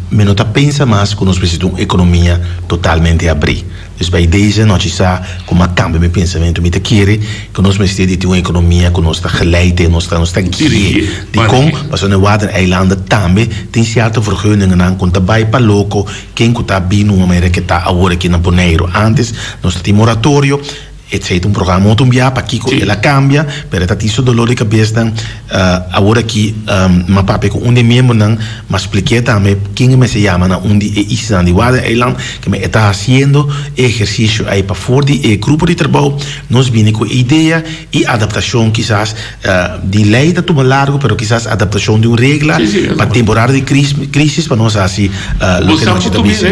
mi no ta pensa mas ku nos mester tin un ekonomia totalmente abrí. Dus bij deze nochi sa ku m'a kambia mi pensamentu. Mi ta kere ku nos mester di tin un ekonomia ku nos ta geleid den, nos ta nos ta guie. Dikon? Pasobra na e Waddeneilanden tambe tin sierto vergunningennan ku ta bai pa loko ken ku ta bini un manera ke ta awor aki na Boneiru. Antes nos ta tin moratorio, esei ta un programa otro un bia pakiko el a kambia, pero e ta tin su dolor di kabesnan. Awor aki m'a papia ku un di e miembronan. M'a splik'é tambe ken e mester yama na un di e islanan di Waddeneiland, ke men e ta hasiendo e ehersisio ei pa for di e grupo di trabou nos bini ku e idea i adaptashon kisas di lei ta tuma largu pero kisas adaptashon di un regla pa temporada di krisis pa nos hasi loke nos ta bisa.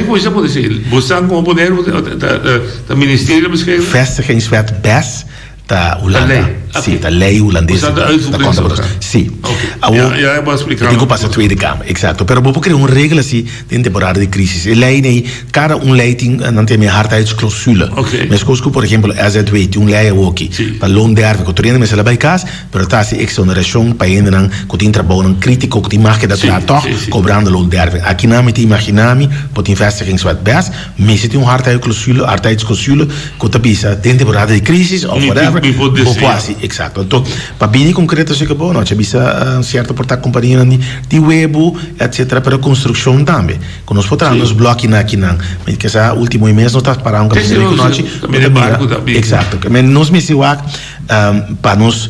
Vestigingswet bes ta Hulanda. Si, ta lei hulandes ta ta konta pa nos. Si. Awor, Ya, ya bo a splika. E tin ku pasa Tweede Kamer, eksakto. Pero bo por krea un regla si den temporada di krisis. E lei nei, kada un lei tin, nan ta yama e hardheidsclausule. Meskos ku por ehempel SZW tin un lei awoki pa loonderving ku tur hende mester a bai kas, pero ta hasi eksonerashon pa hendenan ku tin trabounan kritiko ku tin mag keda traha tòg kobrando loonderving. Akinan mi ta imaginá mi por tin vestigingswet bes. Mester tin un hardheidsclausule, hardheidsclausule ku ta bisa den temporada di krisis òf whatever, bo por hasi. Eksakto. Anto, pa bini konkreto si ke bo no a bisa sierto por ta kompanianan di di webu etsetera, pero konstrukshon tambe. Ku nos por traha nos blòkinan akinan. Mi ke sa último mes nos ta pará un kaminda riku nochi, bo ta mira. Eksakto. Nos mester wak pa nos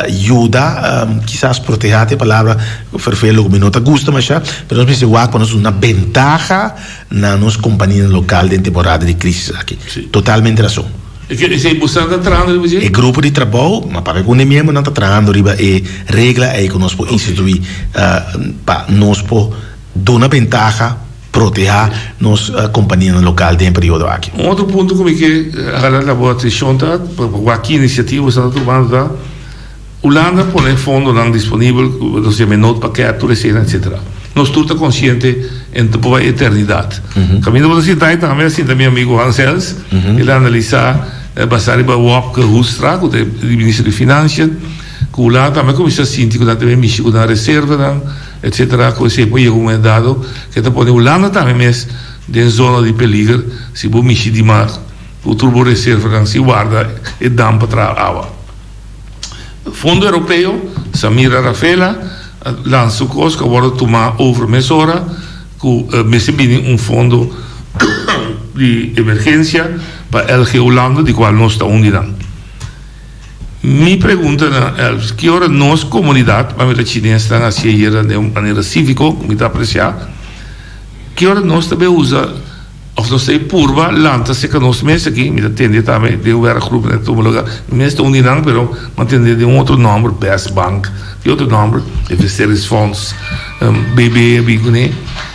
yuda, kisas protehá ta e palabra ferfelu ku mi no ta gusta masha, pero nos mester wak pa nos duna bentaha na nos kompanianan lokal den temporada di krisis aki. Totalmente rason. E ke esei bo sa ta trahando riba dje? E grupo di trabou, ma papia ku un di miembronan ta trahando riba e regla ei ku nos por instituí pa nos por duna bentaha, protehá nos kompanianan lokal den e periodo aki. Un otro punto ku mi ke hala na bo atenshon ta, pa wak ki inisiativa bo sa ta tumando ta, Hulanda a pone fondonan disponibel ku nos yama e noodpakket, tur eseinan etcetera. Nos tur ta konsiente en ta por bai eternidat. Kaminda bo ta sinta ei tambe a sinta mi amigu Hans Els, el a analisá basá riba Wopke Hoekstra ku ta e minister di Financiën, ku Hulanda tambe a kuminsá sinti ku nan ta bai mishi ku nan reservanan etcetera, ku esei por yega un momento dado ku e ta pone Hulanda tambe mes den zona di peliger si bo mishi dimas ku tur bo reservanan si warda e dam pa traha awa. Fondo Europeo, Samira Rafaela a lansa un kos ku a wòrdu tumá over mesora ku mester bini un fondo di emergensia pa LG Hulanda di kual nos ta un di nan. Mi pregunta na Elvis, ki ora nos komunidat, pa mira chinesnan hasi ayera den un manera síviko ku mi ta apresiá, ki ora nos ta bai usa Of nos ta e purba lanta serka nos mes aki, mi ta tende tambe den un werkgroep na tuma lugar, mi mes ta un di nan pero mi a tende den un otro nomber, Best Bank, tin otro nomber, Investeringsfonds, BB a bin kuné.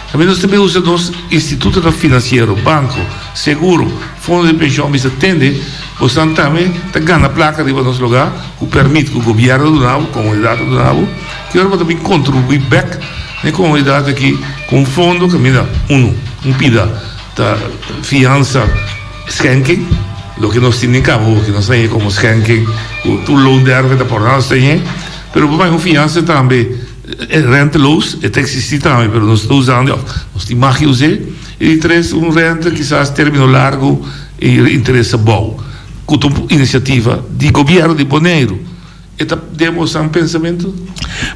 Tambe nos ta bin usa nos institutonan finansiero, banko, seguro, fondo di penshon, mi ta tende bosnan tambe ta gana plaka riba nos lugar ku permit ku gobièrnu a duna bo, komunidat a duna bo, ki ora bo ta bin kontribuí bèk na e komunidat aki ku un fondo kaminda unu. Un pida ta fiansa schenking, loke nos tin den cabo hoki nos ta haña como schenking cu tur loonderven ta por nos ta haña, pero bo haña un fiansa tambe renteloos, e ta existi tambe pero nos ta usando of nos tin mag di us'e, y di tres un rente kisas termino largo y interes abou cu ta un iniciativa di gobierno di Boneiru. E ta demostrá un pensamentu?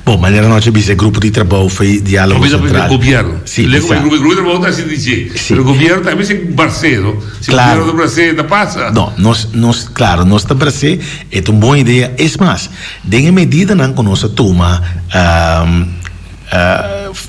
Bon, manera nochi bisa e grupo di trabou foi Diálogo Sentral. Gobierno. Sí, bisa. Grupo di trabou ta hasi di dje. Sí. Pero gobierno tambe si brasé, no? Si Claro. gobierno ta brasé, ta pasa. No, nos, nos, claro, nos ta brasé, e ta un bon idea. Es mas, den e medidanan ku nos a tuma,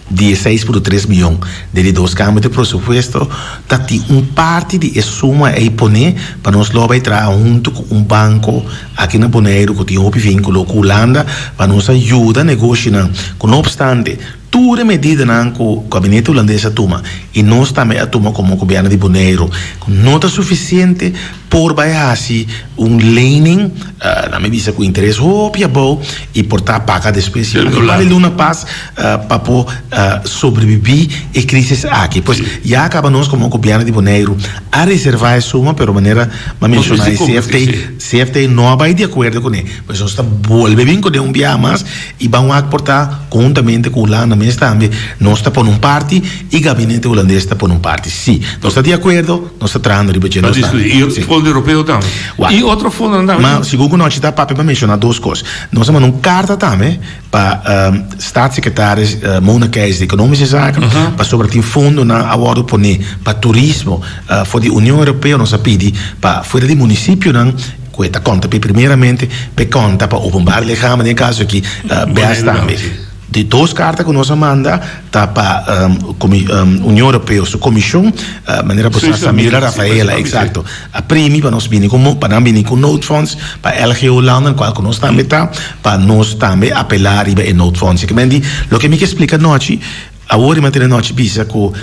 Di e seis punto tres miyon den di dos kamber di presupuesto ta tin un parti di e suma ei pone pa nos lo bai traha huntu ku un banko aki na Boneiru ku tin hopi vinkulo ku Hulanda pa nos a yuda negoshinan ku no opstante tur e medidanan ku gabinete hulandes a tuma i nos tambe a tuma komo gobièrnu di Boneiru ku no ta sufisiente Por bai hasi un lening, nan mi bisa ku interes hopi abou i por ta paga despues si un par di luna pas pa por sobrebibí e krisis aki. Pues ya kaba nos komo gobièrnu di Boneiru a reservá e suma pero manera mi a menshoná e CFT, CFT no a bai di akuerdo kuné. Pues nos ta bolbe bin kuné un biaha mas i ban wak por ta konhuntamente ku Hulanda mes tambe nos ta pone un parti i gabinete hulandes ta pone un parti. Si nos ta di akuerdo. Nos ta trahando riba dje. Pa diskutí. I fondo europeo tambe. Wak. I otro fondonan tambe. Ma segun ku nochi ta papia pa menshoná dos kos. Nos a manda un karta tambe pa Staatssecretaris Mona Keijzer di Ekonomische Zaken pasobra tin fondonan a wòrdu poné pa turismo for di Union Europeo. Nos a pidi pa fuera di munisipionan ku e ta konta p'e primeramente p'e konta pa openbaar lichamen den e kaso aki bes tambe. Di dos karta ku nos a manda ta pa Union Europeo su komishon, manera bo sa Samira Rafaela, eksakto, a primi pa nos bini ku pa nan bini ku noodfonds pa LGO landen kual ku nos tambe ta, pa nos tambe apelá riba e noodfonds. Di loke mi ke splika anochi, awor di mantene anochi bisa ku.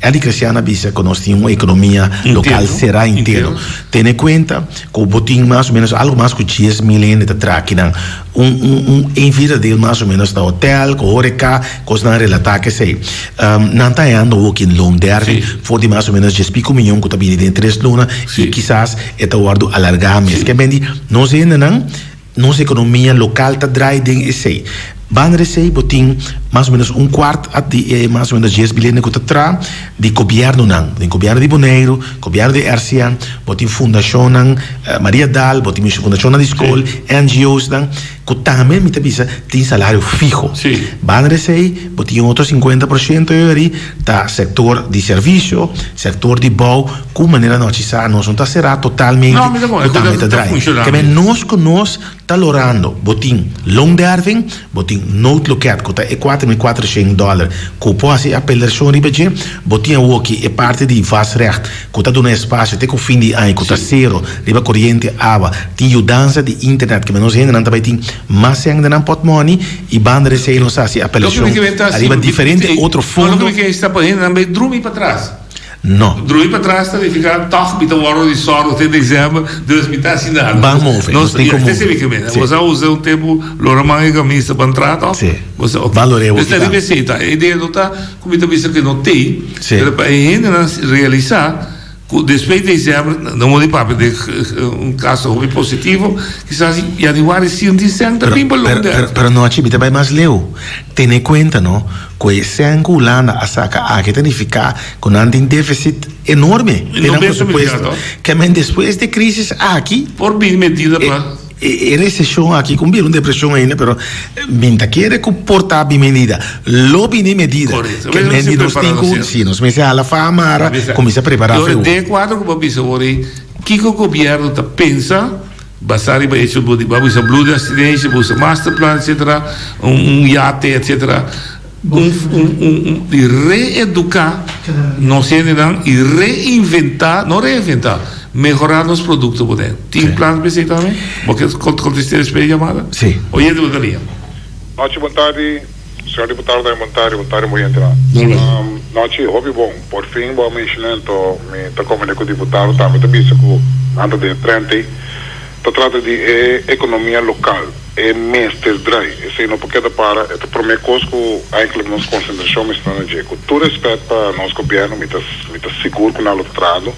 Eddie Cresciano a bisa ku nos tin un ekonomia lokal será interno. Tene kuenta ku bo tin mas o ménos algu mas ku 10,000 hende ta traha akinan. Un un un een vierde deel mas o ménos ta hotel, ku horeca, kosnan relatá ku esei. Nan ta hañando hoki loonderving for di mas o ménos dies pico miyon ku ta bini den tres luna i kisas e ta wòrdu alargá mes. Ke men di nos hendenan. Nos ekonomia lokal ta draai den esei. Banda di esei bo tin mas o menos un kuart di e mas o menos dies bilende ku ta tra di gobièrnunan. Bo tin gobièrnu di Boneiru, gobièrnu di RCN, bo tin fundashonnan Maria Daal, bo tin fundashonnan di skol, NGOsnan, ku tambe mi ta bisa tin salario fiho. Banda di esei bo tin otro 50% yori ta sektor di servisio, sektor di bou. Ku manera nochi sa nos no ta será totalmente No, mi ta bon, ku tambe ta ta draai. funciona. Ke men nos ku nos ta lorando, bo tin loonderving, bo tin noodloket ku ta e 4400 dòler ku por hasi apelashon riba dje, bo tin awoki e parti di vastrecht ku ta duna espasio te ku fin di aña ku ta sero riba koriente, awa, tin yudansa di internet ke men nos hendenan ta bai tin mas sèn den nan pòtmòni i banda di esei nos ta hasi Loke apelashon mi ke men ta hasi, ariba diferente otro no, loke fondo. mi ke esta pa hendenan bai drumi patras. No. Drumi patras ta nifiká tòg mi ta wòrdu di sòru te desèmber, dus mi ta hasi nada. Ban move, nos tin ku move. Sí. Bo sa usa un tempu lora man e kamisa pa entra tòg? Sí. Bo sa, ok. Ban lora e Dus ta wokitá. riba esei ta. E idea no ta ku mi ta bisa ku no tei, Sí. pero pa e hendenan realisá ku despues di desèmber, no mo di papia den un kaso hopi positivo, kisas yanüari si un tin sèn ta bin pa Pero, Londres. pero, pero nochi mi ta bai mas leu. Tene kuenta no, ku e sèn ku Hulanda a saka aki ta nifiká ku nan tin defisit enorme den nan presupuesto. Ke men despues di e krisis aki. Por bini medida pa. E reseshon aki ku bira un depreshon ainda pero mi ta kere ku por ta bin medida. Lo bini medida. Ke men di nos tin ku si nos mester hala faha mara kuminsá prepará fe. Den e kuadro ku bo a bisa awor ei kiko gobièrnu ta pensa basá riba echo bo di bo a bisa Blue Destination bo usa masterplan etcetera un yate etcetera. Un un di reeduká nos hendenan i reinventá, no reinventá, mehorá nos produkto por den. Tin plan pa esei tambe? Bo ke kontest'é despues di yamada? Sí. Oyente bo ta lia. Nochi bon tardi, señor diputado tambe bon tardi, bon tardi bo oyentenan. Nochi hopi bon, por fin bo a menshoná anto mi ta komprendé ku diputado tambe ta bisa ku nan ta den e trend ei. Ta trata di e ekonomia lokal. E mester drai. Esei no por keda para. E ta promé kos ku eindelijk nos konsentrashon mester ta na dje. Ku tur rèspèt pa nos gobièrnu, mi ta mi ta sigur ku nan lo ta trahando.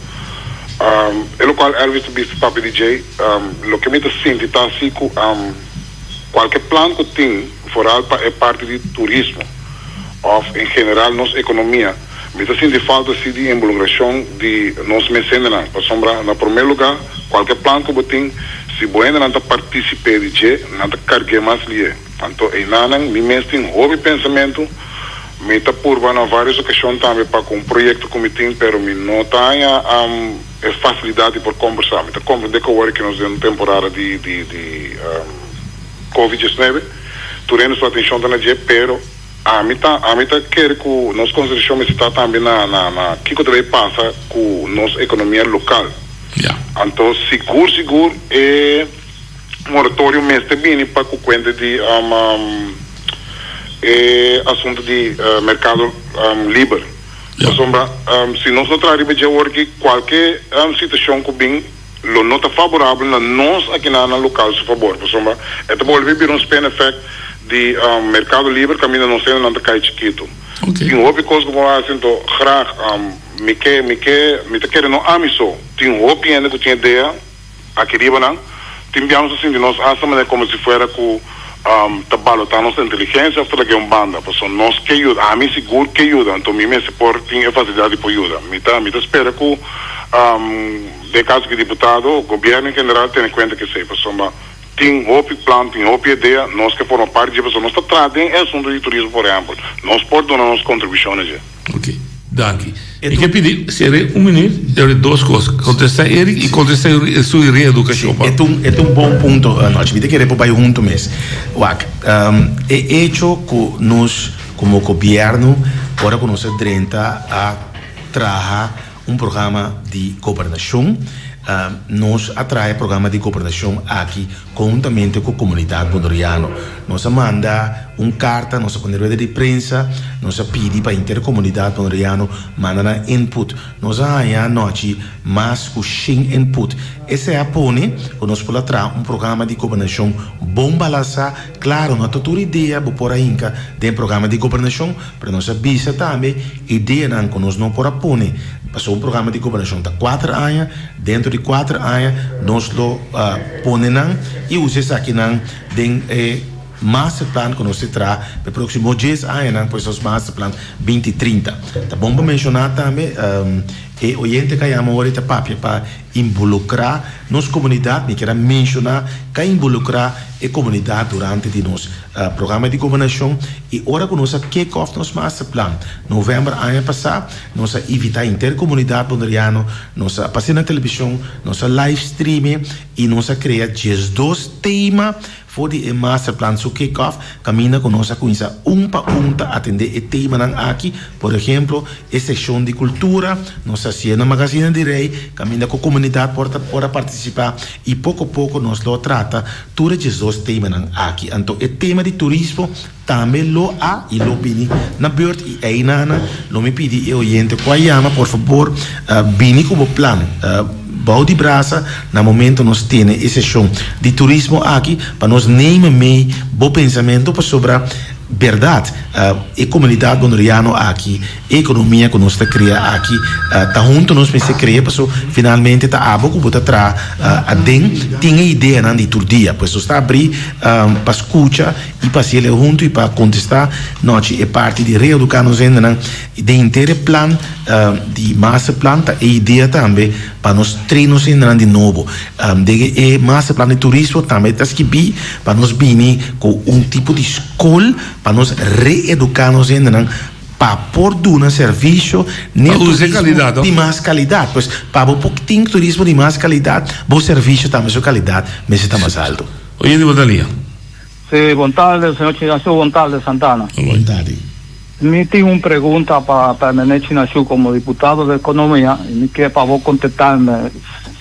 E lokual Elvis ta bisa papia di djei, loke mi ta sinti ta si ku kualke plan ku tin, foral pa e parti di turismo òf en general nos ekonomia, Mi ta sinti falta si di involukrashon di nos mes hendenan, pasobra na promé lugá kualke plan ku bo tin, si bo hendenan ta partisip'é di dje, nan ta karg'é mas lié. Anto einanan mi mes tin hopi pensamentu, mi ta purba na vários okashon tambe pa ku un proyekto ku mi tin, pero mi no ta haña e fasilidat di por kombersá. Mi ta komprendé ku awor ke nos den un temporada di di di covid diesnuebe, tur hende su atenshon ta na dje, pero. Ami ta ami ta kere ku nos konsentrashon mester ta tambe na na na kiko ta bay pasa ku nos ekonomia lokal. Ya. Anto sigur sigur e moratorio mester bini pa ku kuenta di e asuntu di merkado liber. Ya. Pasobra si nos no traha riba dje awor aki kualke situashon ku bin lo no ta faborabel na nos akinan na lokal su fabor, pasobra e ta bolbe bira un spin effect di merkado liber kaminda nos hendenan ta kai chikitu. Tin hopi kos ku por hasi, anto graag mi ke mi ke mi ta kere no ami so, tin hopi hende ku tin idea aki riba nan, tin bia nos ta sinti nos hasta manera komo si fuera ku ta balotá nos inteligensia òf ta lag'é un banda, pasobra nos ke yuda, ami sigur ke yuda, anto mi mester por tin e fasilidat di por yuda. Mi ta mi ta spera ku Den kaso ki diputado, gobièrnu en general tene kuenta ku esei, pasobra tin hopi plan, tin hopi idea, nos ke forma parti dje, pasobra nos ta traha den e asuntu di turismo, por ehèmpel, nos por duna nos kontribushon na dje. Ok, danki. Mi ke pidi Sere un minuut, sobre dos kos, kontestá Eric i kontestá su reedukashon. E ta un, e ta un bon punto, Nochi. Mi ta kere por bai huntu mes. Wak, e echo ku nos komo gobièrnu, ora ku nos a drenta a traha, Un programa di gobernashon. Nos a traha e programa di gobernashon aki konhuntamente ku komunidat boneriano. Nos a manda un karta, nos a pone rueda di prensa, nos a pidi pa henter komunidat boneriano manda nan input. Nos a haña anochi mas ku shen input. Esei a pone ku nos por a traha un programa di gobernashon bon balansá. Klaro, no ta tur idea bo por a hinka den programa di gobernashon, pero nos a bisa tambe ideanan ku nos no por a pone. Pasobra un programa di gobernashon ta kuater aña, dentro di kuater aña nos lo pone nan i usa esakinan den e masterplan ku nos ta traha pa e próksimo dies añanan, pues nos masterplan binti trinta. Ta bon pa menshoná tambe e oyente ku a yama ora i ta papia pa involukrá nos komunidat, mi kier a menshoná ku a involukrá e komunidat durante di nos programa di gobernashon i ora ku nos a kick off nos masterplan novèmber aña pasá, nos a invitá henter komunidat boneriano, nos a pas'é na televishon, nos a live stream'é i nos a krea diesdos tema For di e masterplan su kick off, kaminda ku nos a kuminsá un pa un ta atendé e temanan aki, por ehemplo, e sekshon di kultura, nos a hasié na Magazina di Rei, kaminda ku komunidat por ta por a partisipá i poko poko nos lo trata tur e diesdos temanan aki. Anto e tema di turismo tambe lo a i lo bini na beurt i einan lo mi pidi e oyente ku a yama por fabor bini ku bo plan bou di brasa na momento nos tene e seshon di turismo aki pa nos neima mei bo pensamentu pasobra bèrdat e komunidat boneriano aki e ekonomia ku nos ta krea aki ta huntu nos mester krea paso finalmente ta abo ku bo ta traha aden tin e ideanan di tur dia pues nos ta abri pa skucha I pa hasiel e huntu i pa kontestá nochi e parti di reeduká nos hendenan den henter e plan di masterplan ta e idea tambe pa nos train nos hendenan di nobo. Den e masterplan di turismo tambe ta skibí pa nos bini ku un tipo di skol pa nos reeduká nos hendenan pa por duna servisio n'e turismo di mas kalidat. Pues pa bo por tin turismo di mas kalidat bo servisio tambe su kalidat mester ta mas alto. Oye di Batalia. Sí, bon tarde, señor Chinashu, bon tarde, Santana. Bon tarde. Mi tin un pregunta pa pa meneer Chinashu como diputado de Economia y mi kier pa bo contestarme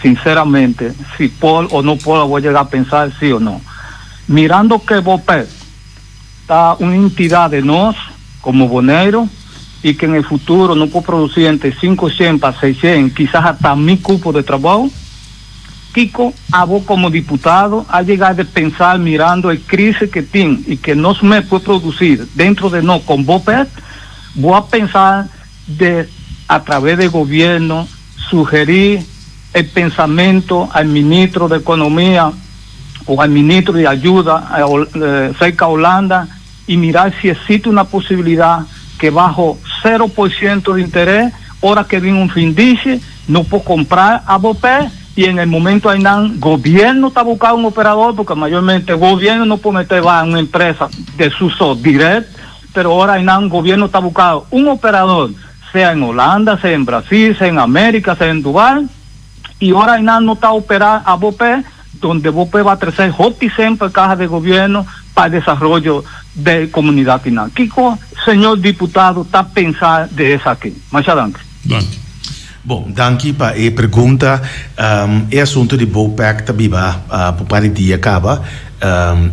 sinceramente si por o no por bo llega a pensar si o no. Mirando que BOPEC ta un entidad de nos como Boneiro y que en el futuro no por produci entre 500 pa 600 quizás hasta mil cupos de trabao, Kiko abo komo diputado a yega de pensa mirando e crisis ke tin y ke nos mes por producir dentro de nos con Bopec? Bo a pensa de a traves de gobierno sugeri e pensamento al ministro de economia o al ministro de ayuda cerca Holanda y mira si existe una posibilidad ke bajo cero por ciento de interes ora ke bin un findishi no por compra a Bopec y en el momento aynan gobierno ta busca un operador porque mayormente gobierno no por mete ba un empresa de su so direct pero ora aynan gobierno ta busca un operador sea en Holanda sea en Brasil sea en America sea en Dubai y ora aynan no ta opera a Bopec donde Bopec ba trece hopi semper caha de gobierno pa desaroyo de comunidad kinan. Kico señor diputado ta pensa de esaki? Masha danki. Danki. Bon, danki pa e pregunta. E asunto di Bopec ta biba pa un par di dia caba.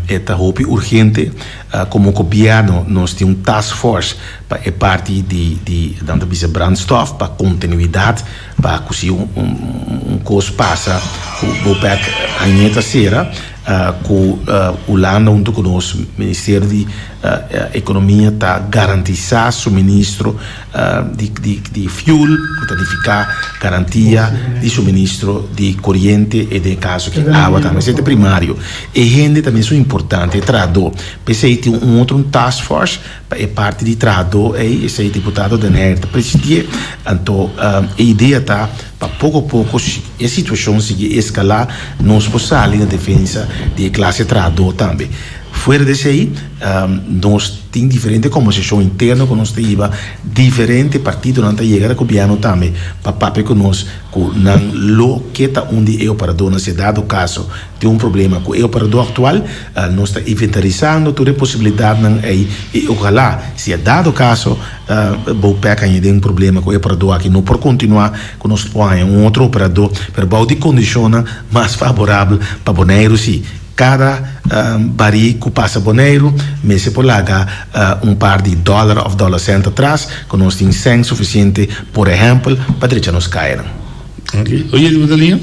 E ta hopi urgente. Como gobierno nos tin un task force pa e parti di di nan ta bisa brandstof pa continuidad pa cu si un cos pasa cu Bopec hañe ta cera. Ku Hulanda huntu ku nos Ministerio di Ekonomia ta garantisá suministro di fuel ku ta nifiká garantia di suministro di koriente i den e kaso aki awa tambe. Esei ta primario. E hende ta mesun importante, e trahadó. P'esei tin un otro un task force pa e parti di trahadó ei, esei diputado Den Heyer ta presidié. Anto e idea ta pa poko poko e situashon sigui eskalá, nos por sali na defensa di e klase trahadó tambe. Fuera di esei, nos tin diferente kombersashon interno ku nos ta hiba, diferente partidonan ta yega na gobièrnu tambe pa papia ku nos ku nan lo ke ta un di e operadornan si dado kaso tin un problema ku e operador aktual. Nos ta inventarisando tur e posibilidatnan ei i ojalá si a dado kaso Bopec haña den un problema ku e operador aki no por kontinuá ku nos por haña un otro operador pero bou di kondishonnan mas faborabel pa Boneiru si. Kada barí ku pasa Boneiru mester por laga un par di dòler òf dòler sènt atras ku nos tin sèn sufisiente, por ehèmpel, pa drecha nos kayanan. Oke. Oye, di bo ta liña?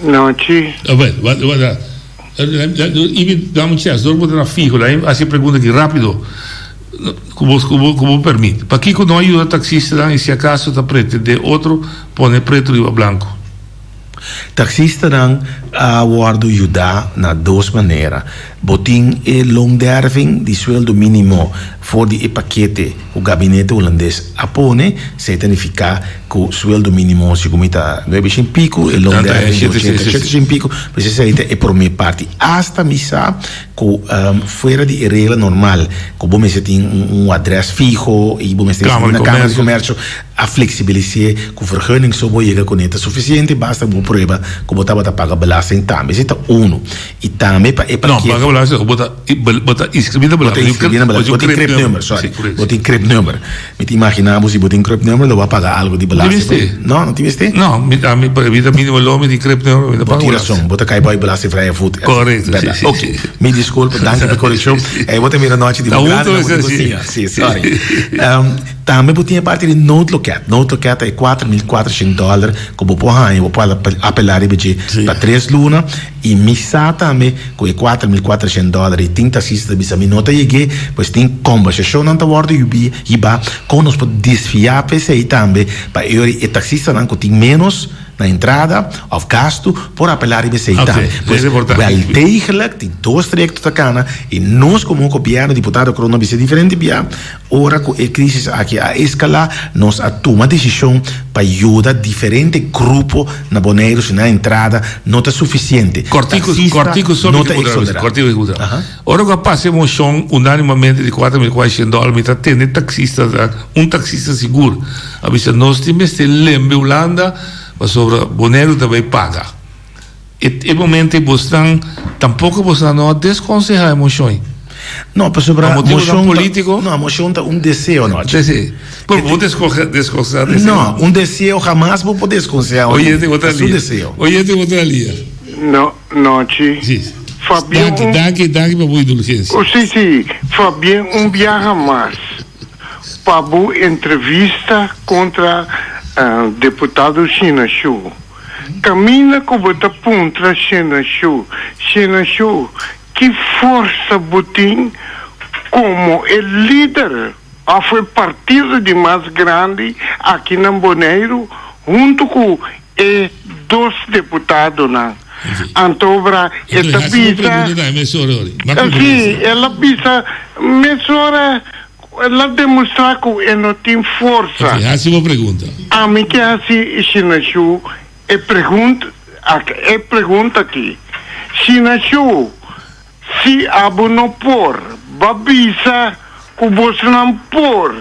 Nochi. Awel, wa, wa, wa. Ibi, dame un chèns. Dor bo ta na fiho, laat mi hasi e pregunta aki rápido, ku bo, ku bo, ku bo permit. Pakiko no a yuda taksistanan i si akaso ta pretendé otro pone pretu riba blanku? Taxistanan a wordo yuda na dos manera. Bo tin e loonderving di sueldo minimo for di e pakete ku gabinete Hulandes a pone. Esei ta nifiká ku sueldo minimo segun mi ta nuebe shen piku, e loonderving di ochenta i shete shen piku. Pues esei ta e promé parti. Asta mi sa ku fuera di e regla normal ku bo mester tin un adrès fiho i bo mester inskribí na Kámara di Komèrsio, A flexibilis'é ku vergunning so bo yega kuné ta sufisiente basta bo prueba ku bo tabata paga belasting tambe. Esei ta unu. I tambe pa e No, paket. paga belasting no. Bo ta bo ta inskribí na Bo ta belasting. inskribí na belasting. Bo tin cribnummer, sorry. Sí, korekto. Bo tin cribnummer. Mi ta imaginá bo si bo tin cribnummer lo bo a paga algu di Tin belasting. mester. No, no tin mester? No, mi ami pa mi ta mínimo lo mi tin cribnummer mi ta Bo paga tin belasting. rason. Bo ta kai bou e belastingvrije voet. Korekto, sí, Bèrdat. sí, Ok. sí. Mi diskulpa, danki pa e korekshon. Bo ta mira nochi di Ta bo huntu grandi, bo mester tin ku sí. siña. Sí, sorry. Tambe bo tin e parti di noodloket. Noodloket ta e 4400 dòler ku bo por haña, bo por apelá riba dje pa tres luna. I mi sa tambe ku e 4400 dòler ei tin taksista ta bisa mi no ta yeg'é, pues tin kòmbersashonnan ta wòrdu hibá kon nos por desviá pa esei tambe pa e ora e taksistanan ku tin ménos na entrada òf gastu por apelá riba esei tambe. Pues wèl degelijk tin dos trayekto ta kana i nos komo gobièrnu, diputado Kroon a bisa diferente bia, Ora ku e krísis aki a eskalá, nos a tuma desishon pa yuda diferente grupo na Boneiru si nan entrada no ta sufisiente. Kòrtiku, Taksista kòrtiku so no mi ta ke puntra, eksonerá. kòrtiku mi ke puntra. Ora ku a pasa e moshon unánimamente di 4400 dòler, mi ta tende taksista, un taksista sigur a bisa nos tin mester lembe Hulanda pasobra Boneiru ta bai paga. E e momento ei bosnan tampoco bosnan no a desconsehá e moshon ei. No, pasobra Pa motibonan moshon ta, político? no, moshon ta un deseo nochi. Deseo. Pero bo descoge desconsehá deseo. No, un deseo hamas bo por desconsehá un Oyente bo ta Ta su lia. deseo. Oyente bo ta lia. No, nochi. Sí. Fabien Danki, un. danki, danki pa bo indulgencia. Oh, sí, sí. Fabien un biaha mas pa bo entrevista contra deputado Shina Shu. Kaminda ku bo ta puntra Shenashu, Shenashu, ki forsa bo tin komo e lider òf e partido di mas grandi aki na Boneiru huntu ku e dos deputadonan? Antobra e ta bisa, si, el a bisa mesora El a demostrá ku e no tin forsa. Oké, hasi bo pregunta. Ami ke hasi Shinashu e pregunt e pregunta aki. Shinashu, si abo no por, ba bisa ku bosonan por.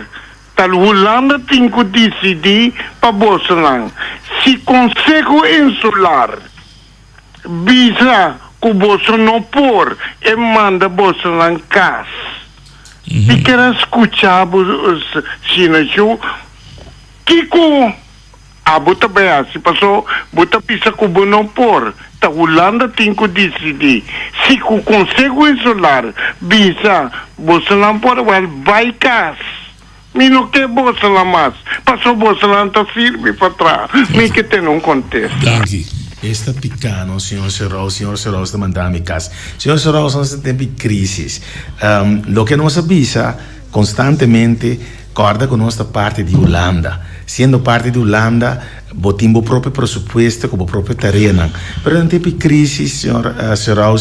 Tal Hulanda tin ku disidí pa bosonan. Si Konseho Insular bisa ku boso no por, e manda bosonan kas. Mi ker a skucha bo Shinashu, kiko abo ta bai hasi? Paso bo ta bisa ku bo no por, ta Hulanda tin ku disidí. Si ku Konseho Insular bisa bosonan por, wèl bai kas. Mi no ke bosonan mas, paso bosonan ta sirbi pa traha. Mi ke tene un kontesta. Danki. Esta piká no señor Serou, señor Serou ta manda mi kas. Señor Serou nos ta tempu di krisis. Loke nos a bisa konstantemente, kòrda ku nos ta parti di Hulanda. Siendo parti di Hulanda bo tin bo propio presupuesto ku bo propio tareanan. Pero den tempu di krisis señor Serou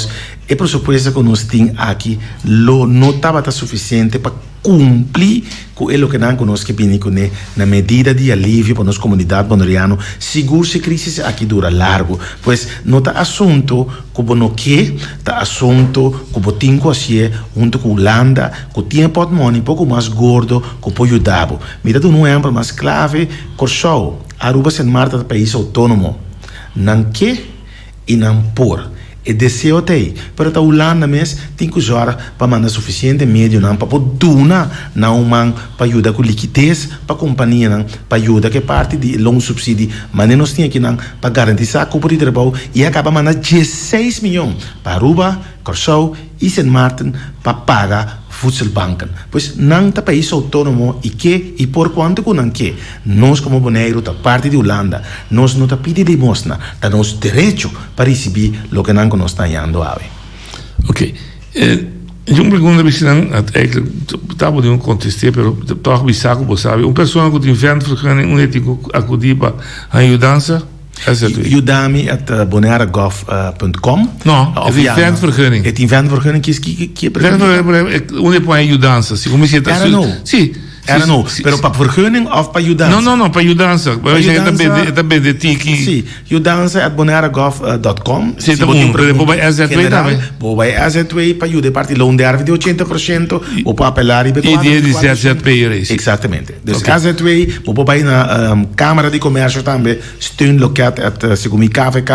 e presupuesto ku nos tin aki lo no tabata sufisiente pa. Kumpli ku e lokenan ku nos ke bini kuné na medida di alivio pa nos komunidat boneriano, sigur si e krísis aki dura largu. Pues, no ta asuntu ku bo no ke, ta asuntu ku bo tin ku hasié huntu ku Hulanda, ku tin e pòtmòni poko mas gordo ku por yuda bo. Mi ta duna un ehèmpel mas klave, Kòrsou, Aruba, Sint Maarten ta pais outónomo. Nan ke i nan por. E deseo ta ei, pero ta Hulanda mes tin ku zòrg pa manda sufisiente medionan pa por duna nan un man pa yuda ku likides pa kompanianan pa yuda ku e parti di e loonsubsidie mane nos tin akinan pa garantisá kupo di trabou i a kaba manda diesseis miyon pa Aruba, Kòrsou i Sint Maarten pa paga voedselbanken. Pues nan ta pais outónomo i ke i por kuantu ku nan ke. Nos komo Boneiru ta parti di Hulanda. Nos no ta pidi limosna, ta nos derecho pa risibí loke nan ku nos ta hañando awe. Oké. Un pregunta bisa nan, eigenlijk ta bo tin ku kontest'é, pero tòg bisa ku bo sabi. Un persona ku tin ventvergunning, unda e tin ku akudí pa haña yudansa? SZW. Yudami at bonaire.gov punt com. No, e tin ventvergunning. E tin ventvergunning, ki ki ki e pregunta? Ventvergunning, unda e por haña yudansa? Si ku mi si ta. RNO. Si. RNO, pero pa vergunning of pa yudansa? No, no, no, pa yudansa. Pa yudansa. E ta bende tiki. Si, yudansa at bonaire.gov dot com. Si, ta un, pero bo bai SZW tambe. Bo bai SZW pa yuda e parti loonderving di 80%, bo por apela riba e idea di ZZP reis. Exactamente. Dus SZW, bo por bai na Camara di Comercio tambe, steunloket at segun mi KVK,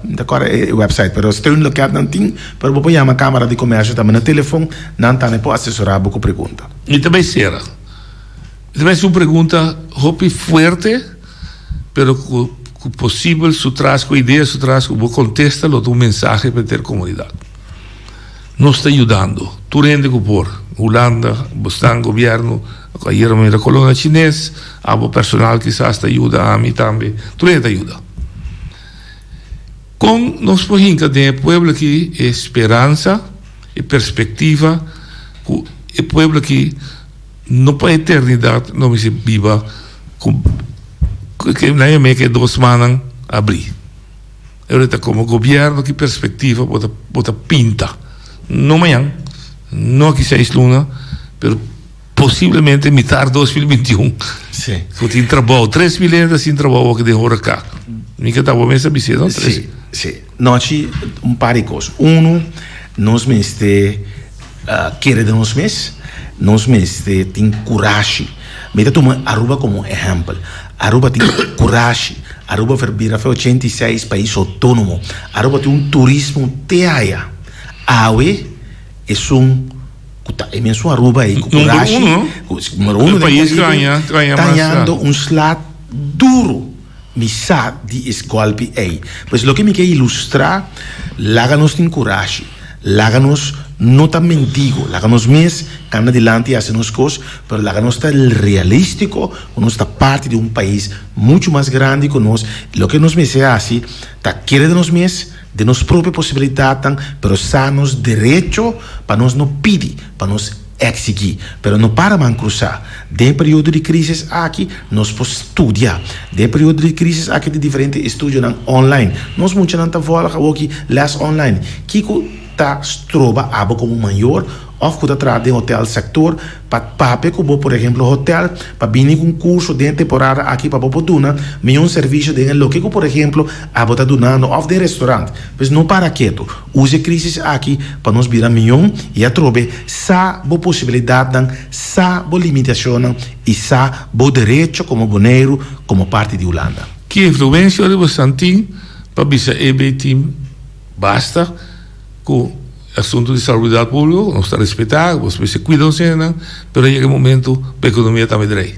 mi ta acorda e website, pero steunloket nan tin, pero bo por yama Camara di Comercio tambe na telefon, nan tambe por asesora bo cu pregunta. Mi ta bai sera. Mi ta bai haci un pregunta hopi fuerte, pero cu cu posibel su tras, cu idea su tras, cu bo contesta lo ta un mensahe pa henter comunidad. Nos ta yudando tur hende cu por, Hulanda, bosnan, gobierno, ayer mi mira colona chines, abo personal kisas ta yuda, ami tambe, tur hende ta yuda. Con nos por hinca den e pueblo aki e speransa, e perspectiva cu e pueblo aki no pa eternidad no mester biba cu, nan yama e dos mannan abri. Ora ta como gobierno ki perspectiva bo ta bo ta pinta? No mañan, no aki seis luna, pero posiblemente mitar 2021. Sí. Ku tin trabou, 3000 hende sin trabou aki den horeca. Mi ke ta bo mes a bis'é, no? Sí, sí. Nochi un par di kos. Uno, nos mester kere den nos mes, nos mester tin kurashi. Mi ta tuma Aruba komo ehèmpel. Aruba tin kurashi. Aruba fer bira fe 86 pais outónomo. Aruba tin un turismo te aya. Awe esun ku ta e mesun Aruba ei ku kurashi, Numero uno den Caribe, ta hañando un sla duru. Mi sa di es golpi ei. Pues loke mi ke ilustrá, laga nos tin kurashi, laga nos no ta mendigo, laga nos mes kanda dilanti i hasi nos kos, pero laga nos ta realístiko ku nos ta parti di un pais muchu mas grandi ku nos. Loke nos mester hasi ta kere den nos mes, den nos propio posibilidatnan, pero sa nos derecho pa nos no pidi, pa nos Eksigí, pero no para man krusá. Den e periodo di krísis aki, nos por studia. Den e periodo di krísis aki tin diferente estudionan online. Nos muchanan ta vòlg awoki lès online. Kiko ta stroba abo komo mayor òf ku ta traha den hotèl sektor pa papia ku bo, por ehemplo hotèl, pa bini ku un kurso den e temporada aki pa bo por duna mihó un servisio den e loke ku por ehemplo abo ta dunando òf den restorant. Pues no para ketu. Usa e crisis aki pa nos bira mion y atrobe sa bo posibilidadnan, sa bo limitacionnan y sa bo derecho como Boneiru como parti di Hulanda. Ki influencia ora bosan tin pa bisa EB team basta cu asunto di salubridad publico, nos ta respeta, bos mester cuida nos hendenan, pero a yega e momento pa economia tambe drei.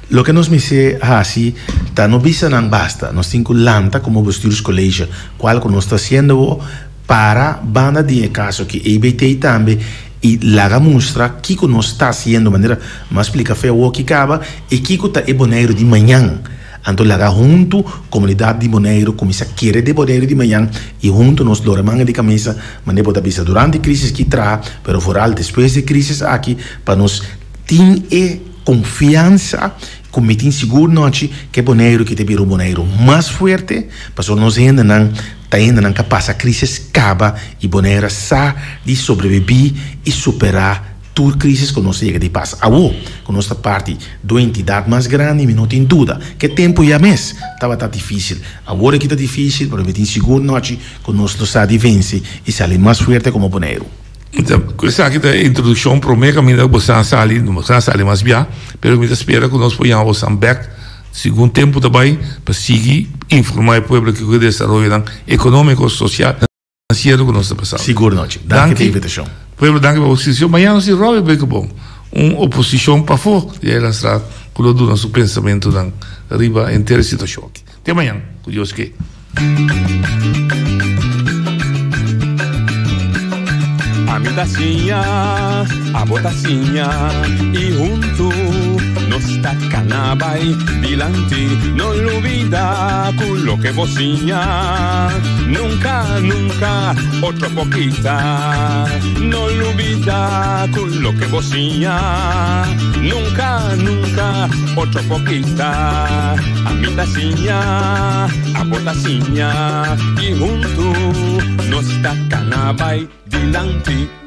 Loke nos mester haci ta no bisa nan basta, nos tin cu lanta como bestuurscollege, cual cu nos ta haciendo awo, para banda di e caso aki EBT tambe y laga mustra kico nos ta haciendo, manera mi a splica fe awo aki caba, y kico ta e Boneiru di mañan. Anto laga huntu comunidad di Boneiru cuminsa kere di e Boneiru di mañan y huntu nos lora manga di camisa, manera bo ta bisa durante e crisis ki traha, pero vooral despues di e crisis aki pa nos tin e Konfiansa ku mi tin sigur nochi ku e Boneiru ki ta bira un Boneiru mas fuerte, pasobra nos hendenan ta hendenan ku a pasa krisis kaba i Boneiru a sa di sobrebibí i superá. tur crisis cu nos a yega di pasa. Awo cu nos ta parti di un entidad mas grandi mi no tin duda cu e tempo ya mes tabata dificil. Awor aki ta dificil pero mi tin sigur nochi cu nos lo sa di vence y sali mas fuerte como Boneiru. Cu esaki ta e introduccion prome caminda cu boso a sali, boso a sali mas bia, pero mi ta spera cu nos por yama boso bek segun tempo ta bay pa sigui informa e pueblo kico e desaroyonan economico, social. Financiero ku nos ta pasando. Sigur nochi. Danki pa e invitashon. Pueblo danki pa bo sitio. Mañana nos tin Robby Beukeboom, un oposishon pafó di Eilandstraat ku lo duna su pensamentunan riba henter e situashon aki. Te mañan, ku Dios ke. Ami ta siña, abo ta siña y huntu nos ta cana bay dilanti. No lubida cu loke bo siña nunca, nunca otro por kita. No lubida cu loke bo siña nunca, nunca otro por kita. Ami ta siña, abo ta siña y huntu nos ta cana bay dilanti.